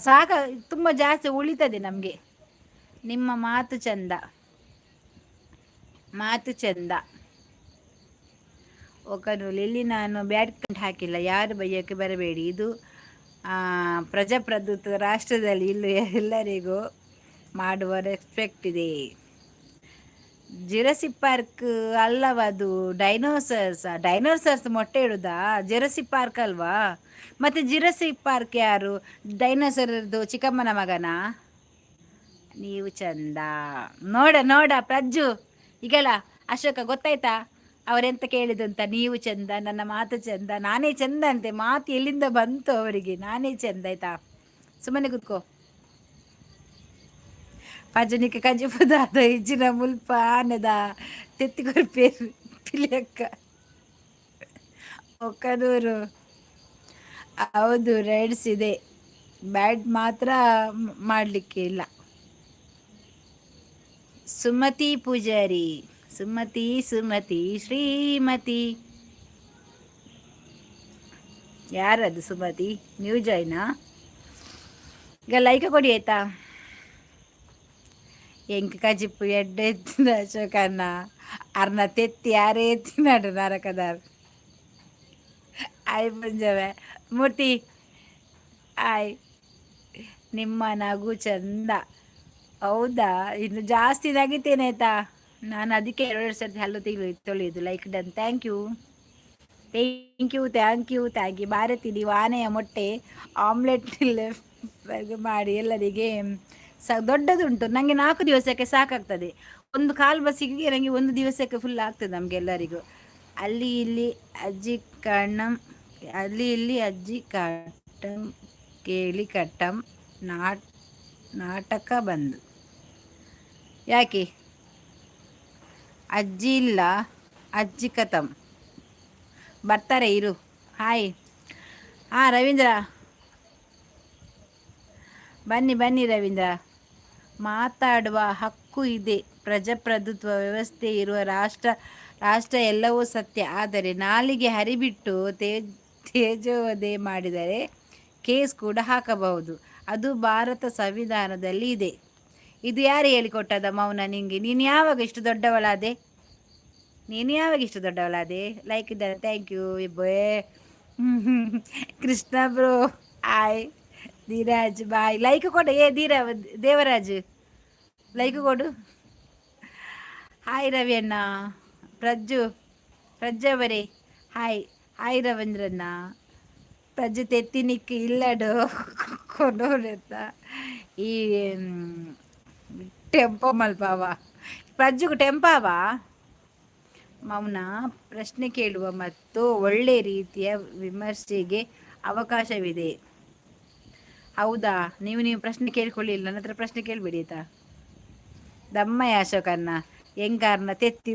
ಸಾಕ, ತುಂಬ ಜಾಸ್ತಿ ಉಳಿತದೆ ನಮಗೆ. ನಿಮ್ಮ ಮಾತು ಚಂದ, ಮಾತು ಚಂದ. ಒಕನೂಲು ಇಲ್ಲಿ ನಾನು ಬ್ಯಾಡ್ ಕಮೆಂಟ್ ಹಾಕಿಲ್ಲ, ಯಾರು ಬೈಯೋಕ್ಕೆ ಬರಬೇಡಿ. ಇದು ಪ್ರಜಾಪ್ರಭುತ್ವ ರಾಷ್ಟ್ರದಲ್ಲಿ ಇಲ್ಲೂ ಎಲ್ಲರಿಗೂ ಮಾಡುವ ರೆಸ್ಪೆಕ್ಟ್ ಇದೆ. ಜಿರಸಿ ಪಾರ್ಕ್ ಅಲ್ಲವ ಅದು, ಡೈನೋಸರ್ಸ್. ಡೈನೋಸರ್ಸ್ ಮೊಟ್ಟೆ ಇಡುದಾ? ಜಿರಸಿ ಪಾರ್ಕ್ ಅಲ್ವಾ? ಮತ್ತು ಜಿರಸಿ ಪಾರ್ಕ್ ಯಾರು? ಡೈನೋಸರ್ದು ಚಿಕ್ಕಮ್ಮನ ಮಗನಾ? ನೀವು ಚಂದ. ನೋಡ ನೋಡ ಪ್ರಜ್ಜು, ಈಗಲ್ಲ ಅಶೋಕ ಗೊತ್ತಾಯ್ತಾ ಅವರೆಂತ ಕೇಳಿದಂತ? ನೀವು ಚಂದ, ನನ್ನ ಮಾತು ಚಂದ, ನಾನೇ ಚಂದ ಅಂತೆ. ಮಾತು ಎಲ್ಲಿಂದ ಬಂತು ಅವರಿಗೆ? ನಾನೇ ಚಂದ, ಆಯ್ತಾ? ಸುಮ್ಮನೆ ಕೂತ್ಕೋ. ಪಜನಿಕ ಕಜಿಪುದಾದ ಇಜ್ಜಿನ ಮುಲ್ಪ ಆನೆದ ತೆತ್ತಿ ಕೊರ್ಪೇರು ಪಿಲಿಯಕ್ಕ ಒಕ್ಕನೂರು. ಹೌದು, ರೈಡ್ಸ್ ಇದೆ, ಬ್ಯಾಟ್ ಮಾತ್ರ ಮಾಡಲಿಕ್ಕೆ ಇಲ್ಲ. ಸುಮತಿ ಪೂಜಾರಿ, ಸುಮತಿ ಸುಮತಿ ಶ್ರೀಮತಿ. ಯಾರದು ಸುಮತಿ? ನ್ಯೂ ಜಾಯ್ನಾ? ಈಗ ಲೈಕ್ ಕೊಡಿ, ಆಯ್ತಾ? ಎಂಕ್ ಕಜಿಪ್ಪು ಎಡ್ಡೆ ಎತ್ತಿನ ಅಶೋಕಣ್ಣ. ಅರ್ನ ತೆತ್ತಿ ಯಾರೇ ಎತ್ತಿನಾಡು ನರಕದಾರ್. ಆಯ್ ಪಂಜವೆ ಮೂರ್ತಿ, ಆಯ್. ನಿಮ್ಮ ನಗು ಚಂದ. ಹೌದಾ? ಇನ್ನು ಜಾಸ್ತಿ ನಗಿತೇನೆ, ಆಯ್ತಾ? ನಾನು ಅದಕ್ಕೆ ಎರಡೆರಡು ಸರ್ತಿ ಹಲ್ಲು ತೆಗಿ ತೊಳೆಯುದು. Like done, thank you, thank you, thank you, thank you. Bharati, ನೀವು ಆನೆಯ ಮೊಟ್ಟೆ ಆಮ್ಲೆಟ್ ಮಾಡಿ ಎಲ್ಲರಿಗೆ. ದೊಡ್ಡದುಂಟು. ನನಗೆ 4 ದಿವಸಕ್ಕೆ ಸಾಕಾಗ್ತದೆ. ಒಂದು ಕಾಲು ಬಸಿಗೆ ನನಗೆ ಒಂದು ದಿವಸಕ್ಕೆ ಫುಲ್ ಆಗ್ತದೆ ನಮಗೆಲ್ಲರಿಗೂ. ಅಲ್ಲಿ ಇಲ್ಲಿ ಅಜ್ಜಿ ಕಣ್ಣಂ, ಅಲ್ಲಿ ಇಲ್ಲಿ ಅಜ್ಜಿ ಕಟ್ಟಂ ಕೇಳಿ ಕಟ್ಟಂ ನಾಟಕ ಬಂದು. ಯಾಕೆ ಅಜ್ಜಿ ಇಲ್ಲ? ಅಜ್ಜಿ ಕತಂ ಬರ್ತಾರೆ ಇರು. ಹಾಯ್. ಹಾಂ ರವೀಂದ್ರ, ಬನ್ನಿ ಬನ್ನಿ ರವೀಂದ್ರ. ಮಾತಾಡುವ ಹಕ್ಕು ಇದೆ. ಪ್ರಜಾಪ್ರಭುತ್ವ ವ್ಯವಸ್ಥೆ ಇರುವ ರಾಷ್ಟ್ರ ರಾಷ್ಟ್ರ ಎಲ್ಲವೂ ಸತ್ಯ. ಆದರೆ ನಾಲಿಗೆ ಹರಿಬಿಟ್ಟು ತೇಜೋವಧೆ ಮಾಡಿದರೆ ಕೇಸ್ ಕೂಡ ಹಾಕಬಹುದು. ಅದು ಭಾರತ ಸಂವಿಧಾನದಲ್ಲಿ ಇದೆ. ಇದು ಯಾರು ಹೇಳಿಕೊಟ್ಟದ ಮೌನ ನಿಂಗೆ? ನೀನು ಯಾವಾಗ ಇಷ್ಟು ದೊಡ್ಡವಳಾದೆ? ನೀನು ಯಾವಾಗ ಇಷ್ಟು ದೊಡ್ಡವಳಾದೆ? ಲೈಕ್ ಇದ್ದಾರೆ, thank you. ಇಬ್ಬೇ Krishna bro, hi. Dheeraj bye. Like ಕೊಡು. ಏ ಧೀರ ದೇವರಾಜ್, ಲೈಕ್ ಕೊಡು. ಹಾಯ್ ರವಿ ಅಣ್ಣ. ಪ್ರಜ್ಜು, ಪ್ರಜ್ಜವರೇ ಹಾಯ್. ಹಾಯ್ ರವೀಂದ್ರಣ್ಣ. ಪ್ರಜ್ಜು ತೆತ್ತಿನಿಕ್ ಇಲ್ಲಡು ಕೊನೋರೆತ್ತ ಈ ಟೆಂಪೋ ಮಲ್ಪಾವ. ಪ್ರಜ್ಜುಗ್ ಟೆಂಪಾವ? ಮೌನ, ಪ್ರಶ್ನೆ ಕೇಳುವ ಮತ್ತು ಒಳ್ಳೆ ರೀತಿಯ ವಿಮರ್ಶೆಗೆ ಅವಕಾಶವಿದೆ. ಹೌದಾ? ನೀವು ನೀವು ಪ್ರಶ್ನೆ ಕೇಳ್ಕೊಳ್ಳಿಲ್ಲ. ನನ್ನ ಹತ್ರ ಪ್ರಶ್ನೆ ಕೇಳಬೇಡಿ, ಆಯ್ತಾ? ದಮ್ಮಯ್ಯ ಅಶೋಕನ್ನ ಎಂಕಾರ್ನ ತೆತ್ತಿ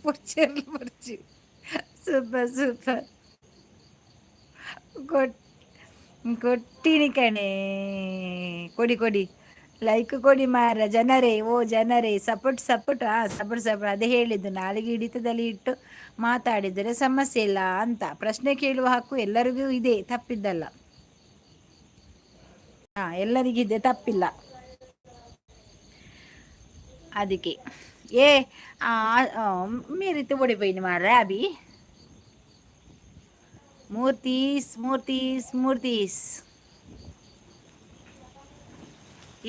ಪೊರ್ಚಿ ಪೊರ್ಚಿ. Super super. ಕೊಟ್ಟಿನಿ ಕಣೆ. ಕೊಡಿ ಕೊಡಿ, ಲೈಕ್ ಕೊಡಿ ಮಾರ ಜನರೇ. ಓ ಜನರೇ, ಸಪೋರ್ಟ್ ಸಪೋರ್ಟ್. ಹಾಂ, ಸಪೋರ್ಟ್ ಸಪೋರ್ಟ್. ಅದೇ ಹೇಳಿದ್ದು, ನಾಲಿಗೆ ಹಿಡಿತದಲ್ಲಿ ಇಟ್ಟು ಮಾತಾಡಿದರೆ ಸಮಸ್ಯೆ ಇಲ್ಲ ಅಂತ. ಪ್ರಶ್ನೆ ಕೇಳುವ ಹಕ್ಕು ಎಲ್ಲರಿಗೂ ಇದೆ, ತಪ್ಪಿದ್ದಲ್ಲ. ಹಾಂ, ಎಲ್ಲರಿಗಿದೆ, ತಪ್ಪಿಲ್ಲ. ಅದಕ್ಕೆ ಏ మీరైతే ఓడిపోయింది మారా అభి. ಮೂರ್ತೀಸ್ ಮೂರ್ತೀಸ್ ಮೂರ್ತೀಸ್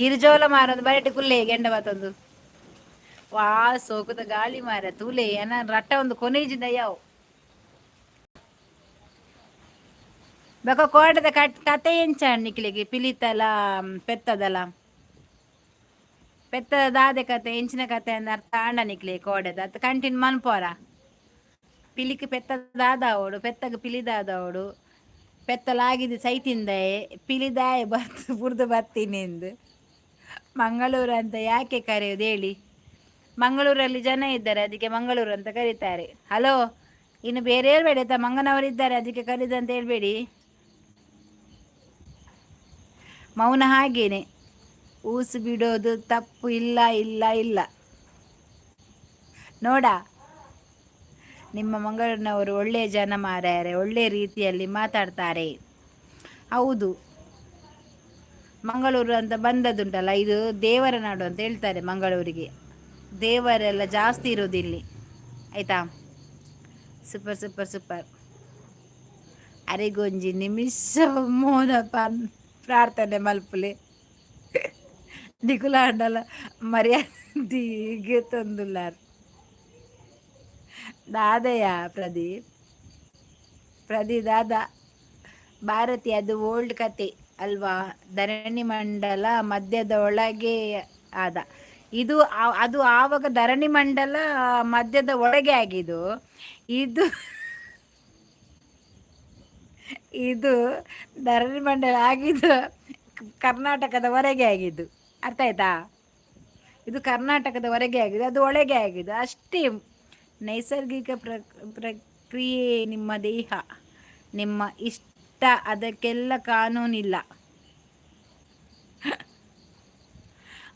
ಇರುಜೋಲ ಮಾರೊಂದು ಬರಟೆ ಕುಲ್ಲೆ ಗೆಂಡ ಬಾತೊಂದು. ವಾ, ಸೋಕುದ ಗಾಳಿ ಮಾರ. ತೂಲೆ ಏನ ರಟ್ಟ ಒಂದು ಕೊನೆಜಿಂದ ಯಾವ ಬೊಕ ಕೋಟದ ಕಟ್ ಕತೆ ಎಂಚ ನಿಕ್ಲೆಗೆ? ಪಿಲಿತಲ ಪೆತ್ತದಲ, ಪೆತ್ತದ ದಾದೆ ಕತೆ, ಎಂಚಿನ ಕತೆ ಅಂದ್ ಅರ್ಥ ಆಂಡ ನಿಕ್ಲೆ? ಕೋಡೆದ ಅತ್ತ ಕಂಟಿನ್ಯೂ ಮನ್ಪೋರ. ಪಿಲಿಕ್ ಪೆತ್ತ ದಾದಾವೋಡು, ಪೆತ್ತಗ ಪಿಲಿ ದಾದಾವೋಡು, ಪೆತ್ತಲಾಗಿದೆ ಸೈತಿಂದಾಯೆ, ಪಿಲಿದಾಯ ಬರ್ತು ಬುರ್ದು ಬರ್ತೀನಿ ಎಂದು. ಮಂಗಳೂರು ಅಂತ ಯಾಕೆ ಕರೆಯೋದು ಹೇಳಿ? ಮಂಗಳೂರಲ್ಲಿ ಜನ ಇದ್ದಾರೆ, ಅದಕ್ಕೆ ಮಂಗಳೂರು ಅಂತ ಕರೀತಾರೆ. ಹಲೋ, ಇನ್ನು ಬೇರೆ ಹೇಳ್ಬೇಡಿ ಆಯ್ತಾ? ಮಂಗನವರಿದ್ದಾರೆ, ಅದಕ್ಕೆ ಕರೀದಂತ ಹೇಳ್ಬೇಡಿ. ಮೌನ ಹಾಗೇನೆ. ಊಸು ಬಿಡೋದು ತಪ್ಪು ಇಲ್ಲ ಇಲ್ಲ ಇಲ್ಲ. ನೋಡ, ನಿಮ್ಮ ಮಂಗಳೂರಿನವರು ಒಳ್ಳೆಯ ಜನ ಮಾರಾಯರೆ, ಒಳ್ಳೆಯ ರೀತಿಯಲ್ಲಿ ಮಾತಾಡ್ತಾರೆ. ಹೌದು, ಮಂಗಳೂರು ಅಂತ ಬಂದದ್ದುಂಟಲ್ಲ, ಇದು ದೇವರ ನಾಡು ಅಂತ ಹೇಳ್ತಾರೆ ಮಂಗಳೂರಿಗೆ. ದೇವರೆಲ್ಲ ಜಾಸ್ತಿ ಇರೋದು ಇಲ್ಲಿ, ಆಯಿತಾ? Super super super. ಅರೆಗೊಂಜಿ ನಿಮಿಷ ಮೌನ ಪ್ರಾರ್ಥನೆ ಮಲ್ಪುಲೆ. ನಿಕುಲಾಂಡಲ ಮರ್ಯಾದಿಗೆ ತಂದುಲ್ಲಾರ್. ದಾದಯ್ಯ ಪ್ರದೀಪ್, ಪ್ರದಿ ದಾದಾ. ಭಾರತಿ, ಅದು ಓಲ್ಡ್ ಕತೆ. ಅಲ್ವಾ? ಧರಣಿ ಮಂಡಲ ಮಧ್ಯದ ಒಳಗೆ ಆದ ಇದು ಅದು ಆವಾಗ ಧರಣಿ ಮಂಡಲ ಮಧ್ಯದ ಒಳಗೆ ಆಗಿದ್ದು, ಇದು ಇದು ಧರಣಿ ಮಂಡಲ ಆಗಿದ್ದು ಕರ್ನಾಟಕದ ಹೊರಗೆ ಆಗಿದ್ದು. ಅರ್ಥ ಆಯ್ತಾ? ಇದು ಕರ್ನಾಟಕದ ಹೊರಗೆ ಆಗಿದೆ, ಅದು ಒಳಗೆ ಆಗಿದೆ ಅಷ್ಟೇ. ನೈಸರ್ಗಿಕ ಪ್ರಕ್ರಿಯೆ ನಿಮ್ಮ ದೇಹ, ನಿಮ್ಮ ಇಷ್ಟ, ಅದಕ್ಕೆಲ್ಲ ಕಾನೂನಿಲ್ಲ.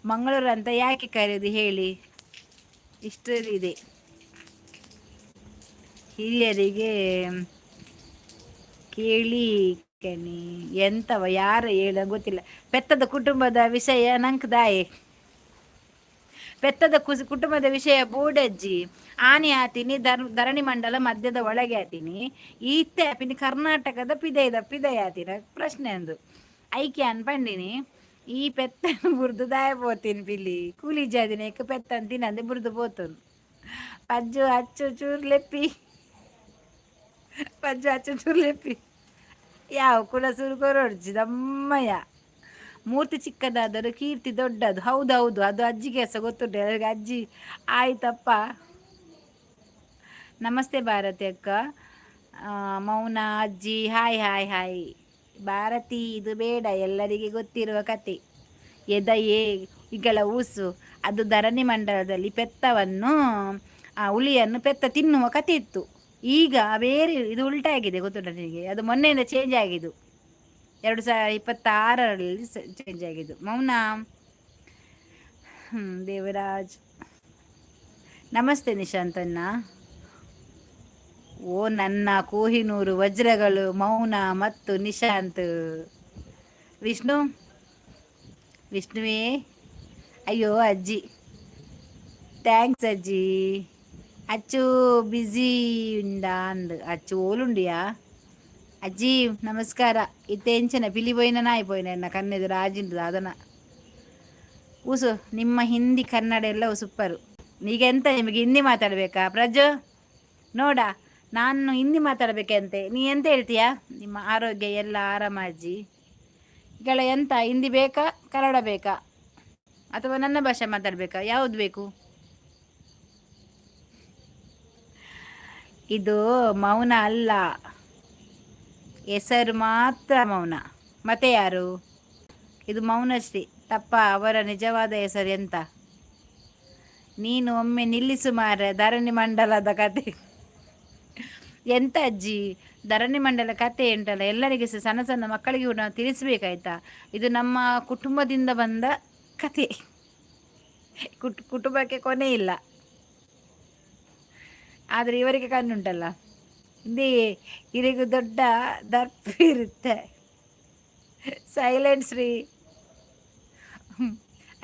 ಮಂಗಳೂರು ಅಂತ ಯಾಕೆ ಕರೆಯೋದು ಹೇಳಿ? ಇಷ್ಟು ಇದೆ. ಹಿರಿಯರಿಗೆ ಕೇಳಿ ಕಣಿ. ಎಂತವ ಯಾರು ಹೇಳ ಗೊತ್ತಿಲ್ಲ. ಪೆತ್ತದ ಕುಟುಂಬದ ವಿಷಯ ನಂಕ್ ದಾಯೆ? ಪೆತ್ತದ ಕುಟುಂಬದ ವಿಷಯ ಬೋಡಜ್ಜಿ. ಆನಿ ಆತೀನಿ ಧರಣಿ ಮಂಡಲ ಮಧ್ಯದ ಒಳಗೆ ಆತೀನಿ, ಈತ್ತೆ ಆಪಿನಿ ಕರ್ನಾಟಕದ ಪಿದೈದ ಪಿದೈ ಆತಿನ ಪ್ರಶ್ನೆ ಅಂದು ಐಕೆ ಅನ್ಪಂಡಿನಿ. ಈ ಪೆತ್ತನ ಬುರ್ದು ದಾಯ ಪೋತೀನಿ ಪಿಲಿ ಕೂಲಿ ಜಾದಿನ ಏಕ ಪೆತ್ತನ್ ತಿನ್ನಂದೆ ಬುರ್ದು ಪೋತನು. ಪಜ್ಜು ಅಚ್ಚು ಚೂರು ಲೆಪ್ಪಿ, ಪಜ್ಜು ಅಚ್ಚು ಚೂರು ಲೆಪ್ಪಿ ಯಾವ ಕುಲ ಸುರು ಕೊರೊಡ್ಚಿ ದಮ್ಮಯ್ಯ. ಮೂರ್ತಿ ಚಿಕ್ಕದಾದರೂ ಕೀರ್ತಿ ದೊಡ್ಡದು. ಹೌದೌದು, ಅದು ಅಜ್ಜಿಗೆ ಸಹ ಗೊತ್ತುಂಟು ಎಲ್ಲರಿಗೆ. ಅಜ್ಜಿ ಆಯ್ತಪ್ಪ. ನಮಸ್ತೆ ಭಾರತಿ ಅಕ್ಕ. ಮೌನ ಅಜ್ಜಿ, ಹಾಯ್ ಹಾಯ್ ಹಾಯ್. ಭಾರತಿ, ಇದು ಬೇಡ, ಎಲ್ಲರಿಗೆ ಗೊತ್ತಿರುವ ಕತೆ. ಎದೆಯೇ ಇಗಳ ಊಸು, ಅದು ಧರಣಿ ಮಂಡಲದಲ್ಲಿ ಪೆತ್ತವನ್ನು, ಆ ಹುಲಿಯನ್ನು ಪೆತ್ತ ತಿನ್ನುವ ಕತೆ ಇತ್ತು. ಈಗ ಬೇರೆ, ಇದು ಉಲ್ಟಾಗಿದೆ, ಗೊತ್ತುಂಟ ನಿನಗೆ? ಅದು ಮೊನ್ನೆಯಿಂದ ಚೇಂಜ್ ಆಗಿದ್ದು, 2026ರಲ್ಲಿ ಚೇಂಜ್ ಆಗಿದ್ದು. ಮೌನ. ದೇವರಾಜ್, ನಮಸ್ತೆ ನಿಶಾಂತಣ್ಣ. ಓ ನನ್ನ ಕೋಹಿನೂರು ವಜ್ರಗಳು ಮೌನ ಮತ್ತು ನಿಶಾಂತ್. ವಿಷ್ಣು, ವಿಷ್ಣುವೇ. ಅಯ್ಯೋ ಅಜ್ಜಿ, thanks ಅಜ್ಜಿ. ಅಚ್ಚು ಬ್ಯುಸಿ ಉಂಡ ಅಂದ್. ಅಚ್ಚು ಓಲುಂಡಿಯಾ? ಅಜ್ಜಿ ನಮಸ್ಕಾರ. ಇತ್ತೆ ಎಂಚನ ಪಿಲಿ ಪೋಯಿನ ನಾಯಿ ಪೋಯಿನ ಎನ್ನ ಕಣ್ಣೆದುರು ಆಜಿಂಡು ಅದನ. ಊಸು, ನಿಮ್ಮ ಹಿಂದಿ ಕನ್ನಡ ಎಲ್ಲವೂ ಸೂಪರು. ಈಗ ಎಂತ ನಿಮಗೆ ಹಿಂದಿ ಮಾತಾಡಬೇಕಾ? ಪ್ರಜು ನೋಡ, ನಾನು ಹಿಂದಿ ಮಾತಾಡಬೇಕಂತೆ, ನೀ ಎಂತ ಹೇಳ್ತೀಯಾ? ನಿಮ್ಮ ಆರೋಗ್ಯ ಎಲ್ಲ ಆರಾಮ ಅಜ್ಜಿ? ಈಗಳ ಎಂತ, ಹಿಂದಿ ಬೇಕಾ, ಕನ್ನಡ ಬೇಕಾ, ಅಥವಾ ನನ್ನ ಭಾಷೆ ಮಾತಾಡಬೇಕಾ? ಯಾವುದು ಬೇಕು? ಇದು ಮೌನ ಅಲ್ಲ, ಹೆಸರು ಮಾತ್ರ ಮೌನ. ಮತ್ತೆ ಯಾರು ಇದು? ಮೌನಶ್ರೀ ತಪ್ಪ, ಅವರ ನಿಜವಾದ ಹೆಸರು ಎಂತ? ನೀನು ಒಮ್ಮೆ ನಿಲ್ಲಿಸು ಮಾರ್ರೆ. ಧರಣಿ ಮಂಡಲದ ಕತೆ ಎಂತ ಅಜ್ಜಿ? ಧರಣಿ ಮಂಡಲ ಕತೆ ಉಂಟಲ್ಲ, ಎಲ್ಲರಿಗೆ ಸಹ, ಸಣ್ಣ ಸಣ್ಣ ಮಕ್ಕಳಿಗೂ ನಾವು ತಿಳಿಸ್ಬೇಕಾಯ್ತಾ. ಇದು ನಮ್ಮ ಕುಟುಂಬದಿಂದ ಬಂದ ಕತೆ. ಕುಟುಂಬಕ್ಕೆ ಕೊನೆ ಇಲ್ಲ, ಆದರೆ ಇವರಿಗೆ ಕಣ್ಣುಂಟಲ್ಲ. ಹಿಂದೆ ಇವರಿಗೂ ದೊಡ್ಡ ದರ್ಪ ಇರುತ್ತೆ. ಸೈಲೆಂಟ್ ಶ್ರೀ.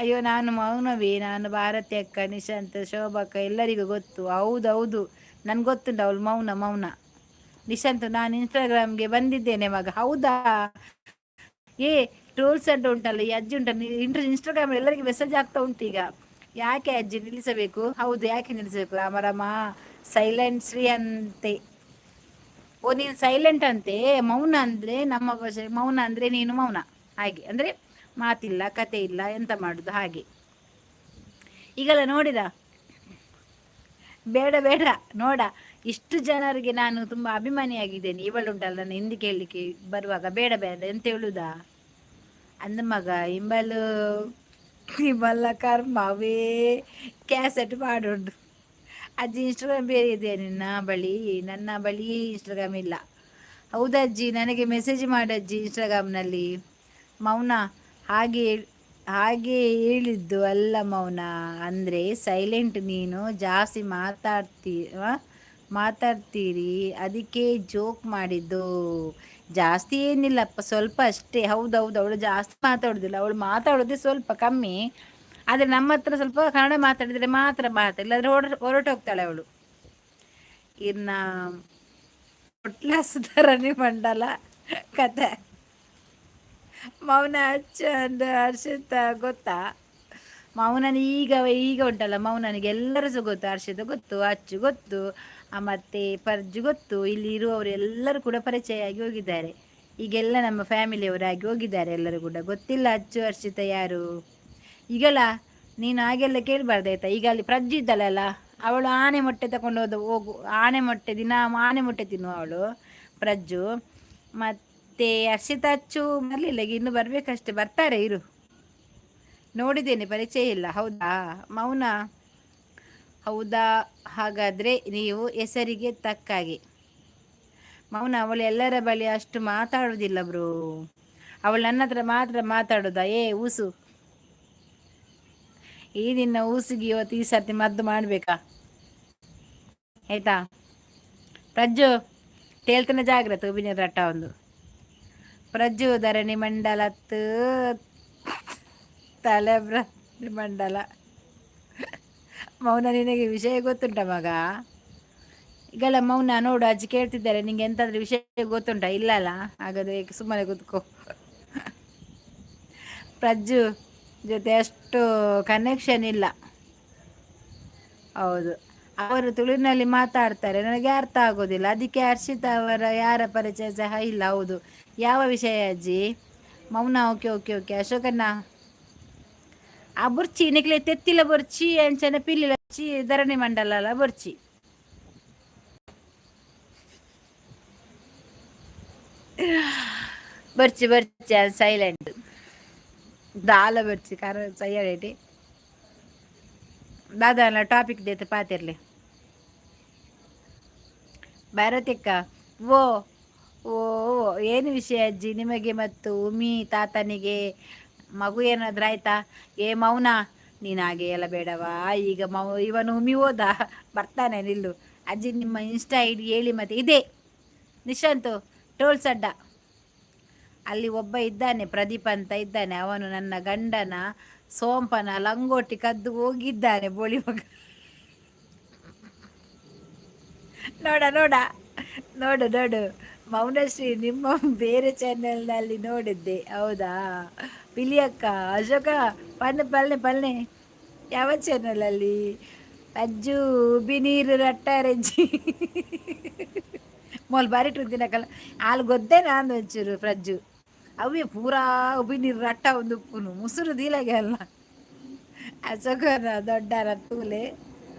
ಅಯ್ಯೋ, ನಾನು ಮೌನವೇ. ನಾನು ಭಾರತಿ ಅಕ್ಕ, ನಿಶಾಂತ್, ಶೋಭಕ್ಕ ಎಲ್ಲರಿಗೂ ಗೊತ್ತು. ಹೌದೌದು, ನನ್ಗೆ ಗೊತ್ತುಂಟು ಅವಳು ಮೌನ ಮೌನ. ನಿಶಾಂತ್, ನಾನು ಇನ್ಸ್ಟಾಗ್ರಾಮ್ಗೆ ಬಂದಿದ್ದೇನೆ ಮಗ. ಹೌದಾ? ಏ, ಟ್ರೋಲ್ಸ್ ಅಂತ ಉಂಟಲ್ಲ, ಈ ಅಜ್ಜಿ ಉಂಟಲ್ಲ, ಇನ್ಸ್ಟಾಗ್ರಾಮ್ ಎಲ್ಲರಿಗೆ ಮೆಸೇಜ್ ಆಗ್ತಾ ಉಂಟು ಈಗ. ಯಾಕೆ ಅಜ್ಜಿ ನಿಲ್ಲಿಸಬೇಕು? ಹೌದು, ಯಾಕೆ ನಿಲ್ಲಿಸಬೇಕು? ರಾಮ ರಾಮ. ಸೈಲೆಂಟ್ ಶ್ರೀ ಅಂತೆ. ಓ, ನೀನು ಸೈಲೆಂಟ್ ಅಂತೆ. ಮೌನ ಅಂದರೆ, ನಮ್ಮ ಭಾಷೆ ಮೌನ ಅಂದರೆ ನೀನು ಮೌನ ಹಾಗೆ. ಅಂದರೆ ಮಾತಿಲ್ಲ, ಕತೆ ಇಲ್ಲ, ಎಂತ ಮಾಡುದು ಹಾಗೆ. ಈಗೆಲ್ಲ ನೋಡಿದ, ಬೇಡ ಬೇಡ. ನೋಡ, ಇಷ್ಟು ಜನರಿಗೆ ನಾನು ತುಂಬ ಅಭಿಮಾನಿಯಾಗಿದ್ದೇನೆ. ಇವಳುಂಟಲ್ಲ, ನಾನು ಹಿಂದಿ ಕೇಳಲಿಕ್ಕೆ ಬರುವಾಗ ಬೇಡ ಬೇಡ ಎಂತ ಹೇಳುದಾ ಅಂದ ಮಗ. ಇಂಬಲು ಇಂಬಲ್ಲ ಕರ್ಮ ಅವೇ ಕ್ಯಾಸೆಟ್ ಮಾಡುಂಡು. ಅಜ್ಜಿ, ಇನ್ಸ್ಟಾಗ್ರಾಮ್ ಬೇರೆ ಇದೆ ನಿನ್ನ ಬಳಿ? ನನ್ನ ಬಳಿ ಇನ್ಸ್ಟಾಗ್ರಾಮ್ ಇಲ್ಲ. ಹೌದಜ್ಜಿ, ನನಗೆ ಮೆಸೇಜ್ ಮಾಡಜ್ಜಿ ಇನ್ಸ್ಟಾಗ್ರಾಮ್ನಲ್ಲಿ. ಮೌನ, ಹಾಗೆ ಹಾಗೆ ಹೇಳಿದ್ದು ಅಲ್ಲ. ಮೌನ ಅಂದರೆ ಸೈಲೆಂಟ್. ನೀನು ಜಾಸ್ತಿ ಮಾತಾಡ್ತೀರಿ, ಅದಕ್ಕೆ ಜೋಕ್ ಮಾಡಿದ್ದು. ಜಾಸ್ತಿ ಏನಿಲ್ಲಪ್ಪ, ಸ್ವಲ್ಪ ಅಷ್ಟೇ. ಹೌದೌದು, ಅವಳು ಜಾಸ್ತಿ ಮಾತಾಡೋದಿಲ್ಲ. ಅವಳು ಮಾತಾಡೋದೇ ಸ್ವಲ್ಪ ಕಮ್ಮಿ. ಆದರೆ ನಮ್ಮ ಹತ್ರ ಸ್ವಲ್ಪ ಕನ್ನಡ ಮಾತಾಡಿದರೆ ಮಾತ್ರ ಮಾತಾಡ, ಇಲ್ಲಾಂದರೆ ಹೊರಟು ಹೋಗ್ತಾಳೆ ಅವಳು. ಇನ್ನು ಧರಣಿ ಮಂಡಲ ಕತೆ. ಮೌನ ಅಚ್ಚ ಹರ್ಷಿತ ಗೊತ್ತಾ? ಮೌನನ ಈಗ ಈಗ ಉಂಟಲ್ಲ, ಮೌನನಿಗೆ ಎಲ್ಲರೂ ಸಹ ಗೊತ್ತು. ಹರ್ಷಿತ ಗೊತ್ತು, ಅಚ್ಚು ಗೊತ್ತು, ಮತ್ತು ಪರ್ಜು ಗೊತ್ತು. ಇಲ್ಲಿ ಇರುವವರು ಎಲ್ಲರೂ ಕೂಡ ಪರಿಚಯ ಆಗಿ ಹೋಗಿದ್ದಾರೆ. ಈಗೆಲ್ಲ ನಮ್ಮ ಫ್ಯಾಮಿಲಿಯವರಾಗಿ ಹೋಗಿದ್ದಾರೆ ಎಲ್ಲರೂ ಕೂಡ. ಗೊತ್ತಿಲ್ಲ ಅಚ್ಚು ಹರ್ಷಿತ ಯಾರು ಈಗಲ್ಲ. ನೀನು ಹಾಗೆಲ್ಲ ಕೇಳಬಾರ್ದು ಆಯ್ತಾ. ಈಗ ಅಲ್ಲಿ ಪ್ರಜ್ಜಿ ಇದ್ದಳಲ್ಲ, ಅವಳು ಆನೆ ಮೊಟ್ಟೆ ತಗೊಂಡು ಹೋದ ಹೋಗು. ಆನೆ ಮೊಟ್ಟೆ ದಿನ ಆನೆ ಮೊಟ್ಟೆ ತಿನ್ನುವ ಅವಳು ಪ್ರಜ್ಜು. ಮತ್ತು ಹರ್ಷಿತ ಅಚ್ಚು ಬರಲಿಲ್ಲ ಈಗ, ಇನ್ನು ಬರಬೇಕಷ್ಟೆ, ಬರ್ತಾರೆ ಇರು. ನೋಡಿದ್ದೇನೆ, ಪರಿಚಯ ಇಲ್ಲ. ಹೌದಾ ಮೌನ? ಹೌದಾ? ಹಾಗಾದರೆ ನೀವು ಹೆಸರಿಗೆ ತಕ್ಕಾಗೆ. ಮೌನ, ಅವಳು ಎಲ್ಲರ ಬಳಿ ಅಷ್ಟು ಮಾತಾಡುವುದಿಲ್ಲ ಬ್ರೋ. ಅವಳು ನನ್ನ ಹತ್ರ ಮಾತ್ರ ಮಾತಾಡೋದಾ? ಏ ಊಸು, ಈ ದಿನ ಊಸಿಗೆ ಇವತ್ತು ಈ ಸರ್ತಿ ಮದ್ದು ಮಾಡಬೇಕಾ? ಆಯ್ತಾ ಪ್ರಜ್ಜು? ತೇಲ್ತನ ಜಾಗ್ರತೆ, ಉಬಿನ ರಟ್ಟ ಒಂದು. ಪ್ರಜ್ಜು ಧರಣಿ ಮಂಡಲತ್ತು ತಲೆಬ್ರ ಮಂಡಲ. ಮೌನ, ನಿನಗೆ ವಿಷಯ ಗೊತ್ತುಂಟ ಮಗ? ಈಗೆಲ್ಲ ಮೌನ ನೋಡು, ಅಜ್ಜಿ ಕೇಳ್ತಿದ್ದಾರೆ, ನಿಂಗೆ ಎಂತಾದ್ರೂ ವಿಷಯ ಗೊತ್ತುಂಟಾ? ಇಲ್ಲ ಅಲ್ಲ? ಹಾಗಾದ್ರೆ ಸುಮ್ಮನೆ ಕೂತ್ಕೋ. ಪ್ರಜ್ಜು ಜೊತೆ ಅಷ್ಟು ಕನೆಕ್ಷನ್ ಇಲ್ಲ. ಹೌದು, ಅವರು ತುಳುವಿನಲ್ಲಿ ಮಾತಾಡ್ತಾರೆ, ನನಗೆ ಅರ್ಥ ಆಗೋದಿಲ್ಲ. ಅದಕ್ಕೆ ಹರ್ಷಿತಾ ಅವರ ಯಾರ ಪರಿಚಯ ಸಹ ಇಲ್ಲ. ಹೌದು. ಯಾವ ವಿಷಯ ಅಜ್ಜಿ? ಮೌನ, ಓಕೆ ಓಕೆ ಓಕೆ. ಅಶೋಕಣ್ಣ, ಆ ಬೊರ್ಚಿ ನಿಕ್ಲೆ ತೆತ್ತಿಲ ಬೊರ್ಚಿ, ಅಂಚನೆ ಪಿಲ್ಲಿಲ ಧರಣಿ ಮಂಡಲ ಬೊರ್ಚಿ. ಬರ್ಚಿ ಬರ್ಚಿ, ಸೈಲೆಂಟ್ ದಾಲ ಬರ್ಚಿ ಕಾರ ಸೈಯರೇಟಿ ದಾದ ಟಾಪಿಕ್ ದೇತ ಪಾತಿರ್ಲಿ. ಭಾರತಿಕ್ಕ, ಓ ಓ, ಏನು ವಿಷಯ ಅಜ್ಜಿ? ನಿಮಗೆ ಮತ್ತು ಉಮಿ ತಾತನಿಗೆ ಮಗು ಏನಾದ್ರೂ ಆಯ್ತಾ? ಏ ಮೌನ, ನೀನು ಹಾಗೆ ಎಲ್ಲ ಬೇಡವಾ. ಈಗ ಇವನು ಉಮಿ ಹೋದ, ಬರ್ತಾನೆ ನಿಲ್ಲು. ಅಜ್ಜಿ, ನಿಮ್ಮ ಇನ್ಸ್ಟಾ ಐಡಿ ಹೇಳಿ. ಮತ್ತೆ ಇದೆ ನಿಶಾಂತು ಟೋಲ್ಸ್ ಅಡ್ಡ. ಅಲ್ಲಿ ಒಬ್ಬ ಇದ್ದಾನೆ, ಪ್ರದೀಪ್ ಅಂತ ಇದ್ದಾನೆ. ಅವನು ನನ್ನ ಗಂಡನ ಸೋಂಪನ ಲಂಗೋಟಿ ಕದ್ದು ಹೋಗಿದ್ದಾನೆ ಬೋಳಿ ಮಗ. ನೋಡ ನೋಡ, ನೋಡು ನೋಡು. ಮೌನಶ್ರೀ, ನಿಮ್ಮ ಬೇರೆ ಚಾನೆಲ್ನಲ್ಲಿ ನೋಡಿದ್ದೆ. ಹೌದಾ ಪಿಲಿಯಕ್ಕ? ಅಶೋಕ ಪನ್ನೆ ಪಲ್ನೆ ಪಲ್ನೆ, ಯಾವ ಚಾನಲಲ್ಲಿ? ಅಜ್ಜು ಉಬ್ಬಿ ನೀರು ರಟ್ಟಾರೆಜ್ಜಿ ಮೊಲ್ ಬಾರಿ ತಿನ್ನಕಲ್ಲ ಹಾಲು ಗೊದ್ದೆ ನಾನು ಒಂಚೂರು ಪ್ರಜ್ಜು ಅವೇ ಪೂರಾ ಉಬ್ಬಿ ನೀರು ರಟ್ಟ ಒಂದು ಉಪ್ಪುನು ಮುಸುರು ದೀಲಾಗೆ ಅಲ್ಲ. ಅಶೋಕನ ದೊಡ್ಡರ ತೂಲೆ,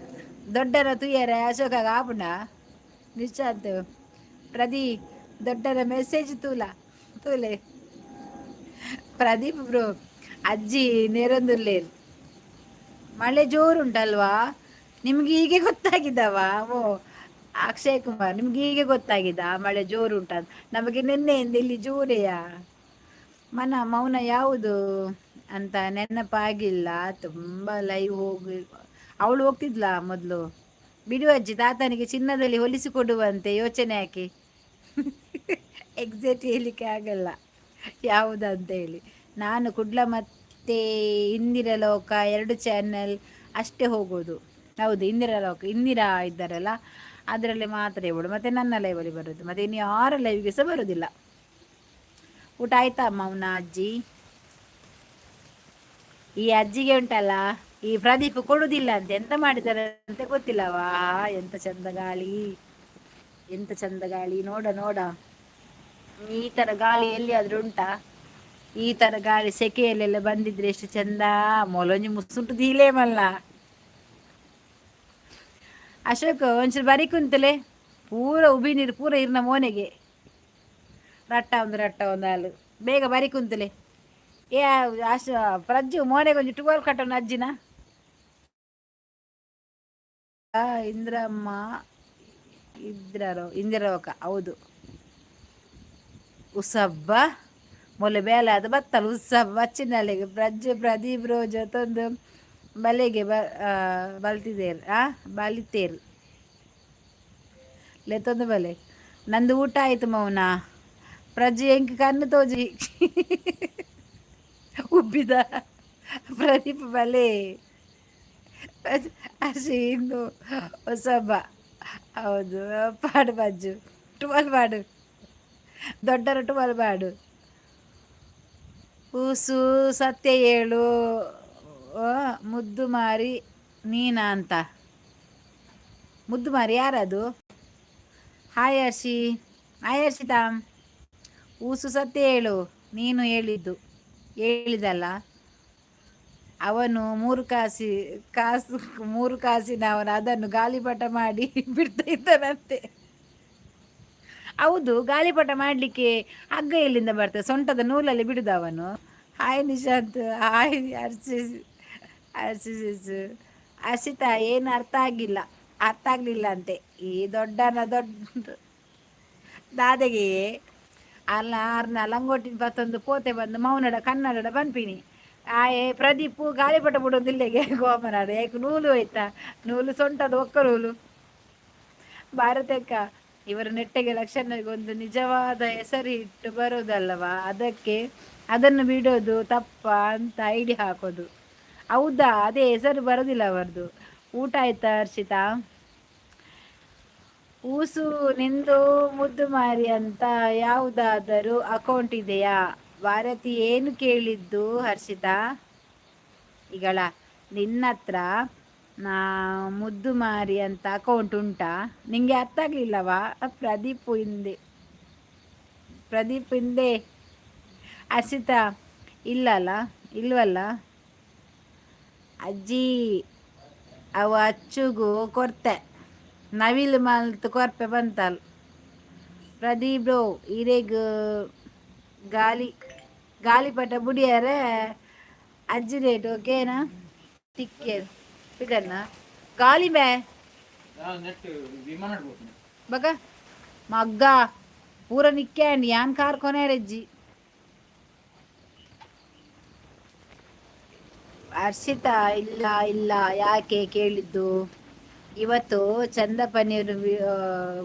ದೊಡ್ಡರ ತುಯ್ಯರೆ ಅಶೋಕ ಆಪುಂಡ. ನಿಶಾಂತ್, ಪ್ರದೀ ದೊಡ್ಡರ ಮೆಸೇಜ್ ತೂಲ ತೂಲೆ. ಪ್ರದೀಪ್ ಬ್ರೋ, ಅಜ್ಜಿ ನೇರೊಂದುಲ್ಲೇರು. ಮಳೆ ಜೋರುಂಟಲ್ವಾ? ನಿಮ್ಗೆ ಹೀಗೆ ಗೊತ್ತಾಗಿದ್ದವ? ಓ ಅಕ್ಷಯ್ ಕುಮಾರ್, ನಿಮ್ಗೆ ಹೀಗೆ ಗೊತ್ತಾಗಿದ್ದ ಮಳೆ ಜೋರುಂಟ? ನಮಗೆ ನಿನ್ನೆಯಿಂದ ಇಲ್ಲಿ ಜೋರೆಯಾ. ಮನ ಮೌನ ಯಾವುದು ಅಂತ ನೆನಪಾಗಿಲ್ಲ. ತುಂಬ ಲೈವ್ ಹೋಗಿ ಅವಳು ಹೋಗ್ತಿದ್ಲಾ ಮೊದಲು. ಬಿಡು ಅಜ್ಜಿ, ತಾತನಿಗೆ ಚಿನ್ನದಲ್ಲಿ ಹೊಲಿಸಿಕೊಡುವಂತೆ ಯೋಚನೆ ಹಾಕಿ. ಎಕ್ಸಾಕ್ಟ್ ಹೇಳಲಿಕ್ಕೆ ಆಗಲ್ಲ ಯಾವುದಂತ ಹೇಳಿ. ನಾನು ಕುಡ್ಲ ಮತ್ತು ಇಂದಿರಾ ಲೋಕ ಎರಡು ಚಾನೆಲ್ ಅಷ್ಟೇ ಹೋಗೋದು. ಹೌದು, ಇಂದಿರಾ ಲೋಕ, ಇಂದಿರಾ ಇದ್ದಾರಲ್ಲ, ಅದರಲ್ಲಿ ಮಾತ್ರ ಇವಳು ಮತ್ತು ನನ್ನ ಲೈವಲ್ಲಿ ಬರೋದು. ಮತ್ತು ಇನ್ನು ಯಾರ ಲೈವ್ಗೆ ಸಹ ಬರೋದಿಲ್ಲ. ಊಟ ಆಯ್ತಾ ಮೌನ ಅಜ್ಜಿ? ಈ ಅಜ್ಜಿಗೆ ಉಂಟಲ್ಲ, ಈ ಪ್ರದೀಪ್ ಕೊಡುವುದಿಲ್ಲ ಅಂತ ಎಂತ ಮಾಡಿದ್ದಾರೆ ಅಂತ ಗೊತ್ತಿಲ್ಲವಾ. ಎಂತ ಚಂದ ಗಾಳಿ, ಎಂತ ಚಂದ ಗಾಳಿ, ನೋಡ ನೋಡ. ಈ ತರ ಗಾಳಿ ಎಲ್ಲಿಯಾದ್ರೂ ಉಂಟಾ? ಈ ತರ ಗಾಳಿ ಸೆಕೆಯಲ್ಲೆಲ್ಲ ಬಂದಿದ್ರೆ ಎಷ್ಟು ಚಂದ. ಮೊಲೊಂಜಿ ಮುಸುಂಟು ದೀಲೇ ಮಲ್ಲ. ಅಶೋಕ್, ಒಂಚೂರು ಬರಿ ಕುಂತಲೆ, ಪೂರ ಉಬಿ ನೀರು ಪೂರ ಇರ್ನ ಮೋನೆಗೆ ರಟ್ಟ ಒಂದು ರಟ್ಟ ಒಂದು ಹಾಲು. ಬೇಗ ಬರಿ ಕುಂತಲೆ. ಏ ಅಶ ಪ್ರಜ್ಜು, ಮೋನೆಗೆ ಒಂಜಿ ಟುವಲ್ ಕಟ್ಟೋಣ ಅಜ್ಜಿನ. ಇಂದ್ರಮ್ಮ ಇದ್ರರೋ ಇಂದಿರವಕ. ಹೌದು, ಉಸಬ್ಬ ಮೊಲೆ ಬೇಲೆ ಅದು ಬತ್ತಲ್ಲ ಉತ್ಸವ ಬಚ್ಚಿನಲ್ಲಿಗೆ. ಪ್ರಜ್ಜು ಪ್ರದೀಪ್ ಜೊತೊಂದು ಬಲೆಗೆ ಬ ಬಲ್ತಿದ್ದೇರು ಆ ಬಲಿತೇರು ಲೆತ್ತೊಂದು ಬಲೆ. ನಂದು ಊಟ ಆಯಿತು ಮೌನ. ಪ್ರಜ್ಜು ಎಂಕ್ ಕಣ್ಣು ತೋಜಿ ಉಬ್ಬಿದ. ಪ್ರದೀಪ್ ಬಲೆ ಇನ್ನು ಹೊಸಬ್ಬ. ಹೌದು, ಪಾಡು ಬಜ್ಜು ಟುವಲ್ ಪಾಡು, ದೊಡ್ಡರ ಟುವಲ್ ಪಾಡು. ಊಸು ಸತ್ಯ ಹೇಳು, ಮುದ್ದು ಮಾರಿ ನೀನಾ ಅಂತ. ಮುದ್ದು ಮಾರಿ ಯಾರದು? Hi Hershey, hi Harshita. ಊಸು ಸತ್ಯ ಹೇಳು, ನೀನು ಹೇಳಿದ್ದು ಹೇಳಿದಲ್ಲ. ಅವನು ಮೂರು ಕಾಸಿ ಕಾಸು, ಮೂರು ಕಾಸಿನ ಅವನು ಅದನ್ನು ಗಾಲಿಪಟ ಮಾಡಿ ಬಿಡ್ತಾ ಇದ್ದಾನಂತೆ. ಹೌದು, ಗಾಲಿಪಟ ಮಾಡಲಿಕ್ಕೆ ಹಗ್ಗ ಎಲ್ಲಿಂದ ಬರ್ತದೆ? ಸೊಂಟದ ನೂಲಲ್ಲಿ ಬಿಡುದ ಅವನು. ಹಾಯ್ ನಿಶಾಂತ್, ಹಾಯ್ ಹರ್ಷಿಸ್, ಹರ್ಷಿಸ್. ಹರ್ಷಿತಾ, ಏನು ಅರ್ಥ ಆಗಿಲ್ಲ, ಅರ್ಥ ಆಗಲಿಲ್ಲ ಅಂತೆ. ಈ ದೊಡ್ಡನ ದೊಡ್ಡ ದಾದೆಗೆ ಅಲ್ಲ, ಅರ್ನ ಲಂಗೋಟಿನ ಪತ್ತೊಂದು ಪೋತೆ ಬಂದು ಮೌನಡ ಕನ್ನಡಡ ಪನ್ಪಿನಿ. ಆಯೆ ಪ್ರದೀಪು ಗಾಳಿಪಟ ಬಿಡೋದಿಲ್ಲೆಗೆ ಗೋಮನಾಡ ಯಾಕೆ ನೂಲು ಹೋಯ್ತಾ, ನೂಲು ಸೊಂಟದ ಒಕ್ಕ ನೂಲು. ಭಾರತಕ್ಕ ಇವರ ನೆಟ್ಟಗೆ ಲಕ್ಷಣಕ್ಕೆ ಒಂದು ನಿಜವಾದ ಹೆಸರು ಇಟ್ಟು ಬರೋದಲ್ಲವಾ? ಅದಕ್ಕೆ ಅದನ್ನು ಬಿಡೋದು ತಪ್ಪ ಅಂತ ಐಡಿ ಹಾಕೋದು. ಹೌದಾ? ಅದೇ ಹೆಸರು ಬರೋದಿಲ್ಲ ಅವರದು. ಊಟ ಆಯ್ತಾ ಹರ್ಷಿತಾ? ಊಸು, ನಿಂದು ಮುದ್ದು ಮಾರಿ ಅಂತ ಯಾವುದಾದರೂ ಅಕೌಂಟ್ ಇದೆಯಾ? ಭಾರತಿ ಏನು ಕೇಳಿದ್ದು ಹರ್ಷಿತಾ? ಈಗಳ ನಿನ್ನ ಹತ್ರ ನಾ ಮುದ್ದು ಮಾರಿ ಅಂತ ಅಕೌಂಟ್ ಉಂಟಾ? ನಿಂಗೆ ಅರ್ಥ ಆಗ್ಲಿಲ್ಲವಾ? ಪ್ರದೀಪ್ ಹಿಂದೆ, ಪ್ರದೀಪ್ ಹಿಂದೆ. ಹರ್ಷಿತಾ, ಇಲ್ಲಲ್ಲ, ಇಲ್ವಲ್ಲ? ಅಜ್ಜಿ, ಅವು ಅಚ್ಚುಗು ಕೊರ್ತೆ ನವಿಲು ಮಲ್ತು ಕೊರ್ಪೆ ಬಂತಲ್. ಪ್ರದೀಪ್ ಬ್ರೋ, ಇರೆಗ್ ಗಾಲಿ ಗಾಲಿಪಟ ಬುಡಿಯರೆ ಅಜ್ಜಿ ರೇಟ್ ಓಕೆನಾ? ತಿಕ್ಕೆ ಇದನ್ನ ಗಾಲಿ ಬೇ ಬಗ ಮಗ್ಗ ಪೂರ ನಿಕ್ಕೆ ಯಾನ್ ಕಾರ್ ಕೊನೆರಜ್ಜಿ. ಹರ್ಷಿತಾ, ಇಲ್ಲ ಇಲ್ಲ. ಯಾಕೆ ಕೇಳಿದ್ದು? ಇವತ್ತು ಚಂದ ಪನ್ನೀರ್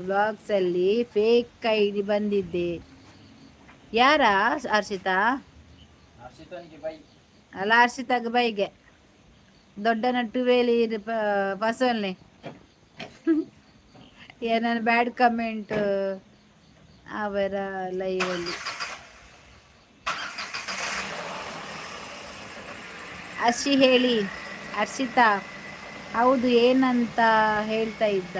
ವ್ಲಾಗ್ಸಲ್ಲಿ ಫೇಕ್ ಐಡಿ ಬಂದಿದ್ದೆ. ಯಾರ ಹರ್ಷಿತಾ? ಅಲ್ಲ, ಹರ್ಷಿತಾಗ ಬೈಗೆ ದೊಡ್ಡ ನಟ್ಟುವೇಲಿ ಪಸಲ್ನೆ ಏನಾನ ಬ್ಯಾಡ್ ಕಮೆಂಟ್ ಅವರ ಲೈವಲ್ಲಿ. ಹರ್ಷಿ ಹೇಳಿ. ಹರ್ಷಿತಾ, ಹೌದು, ಏನಂತ ಹೇಳ್ತಾ ಇದ್ದ?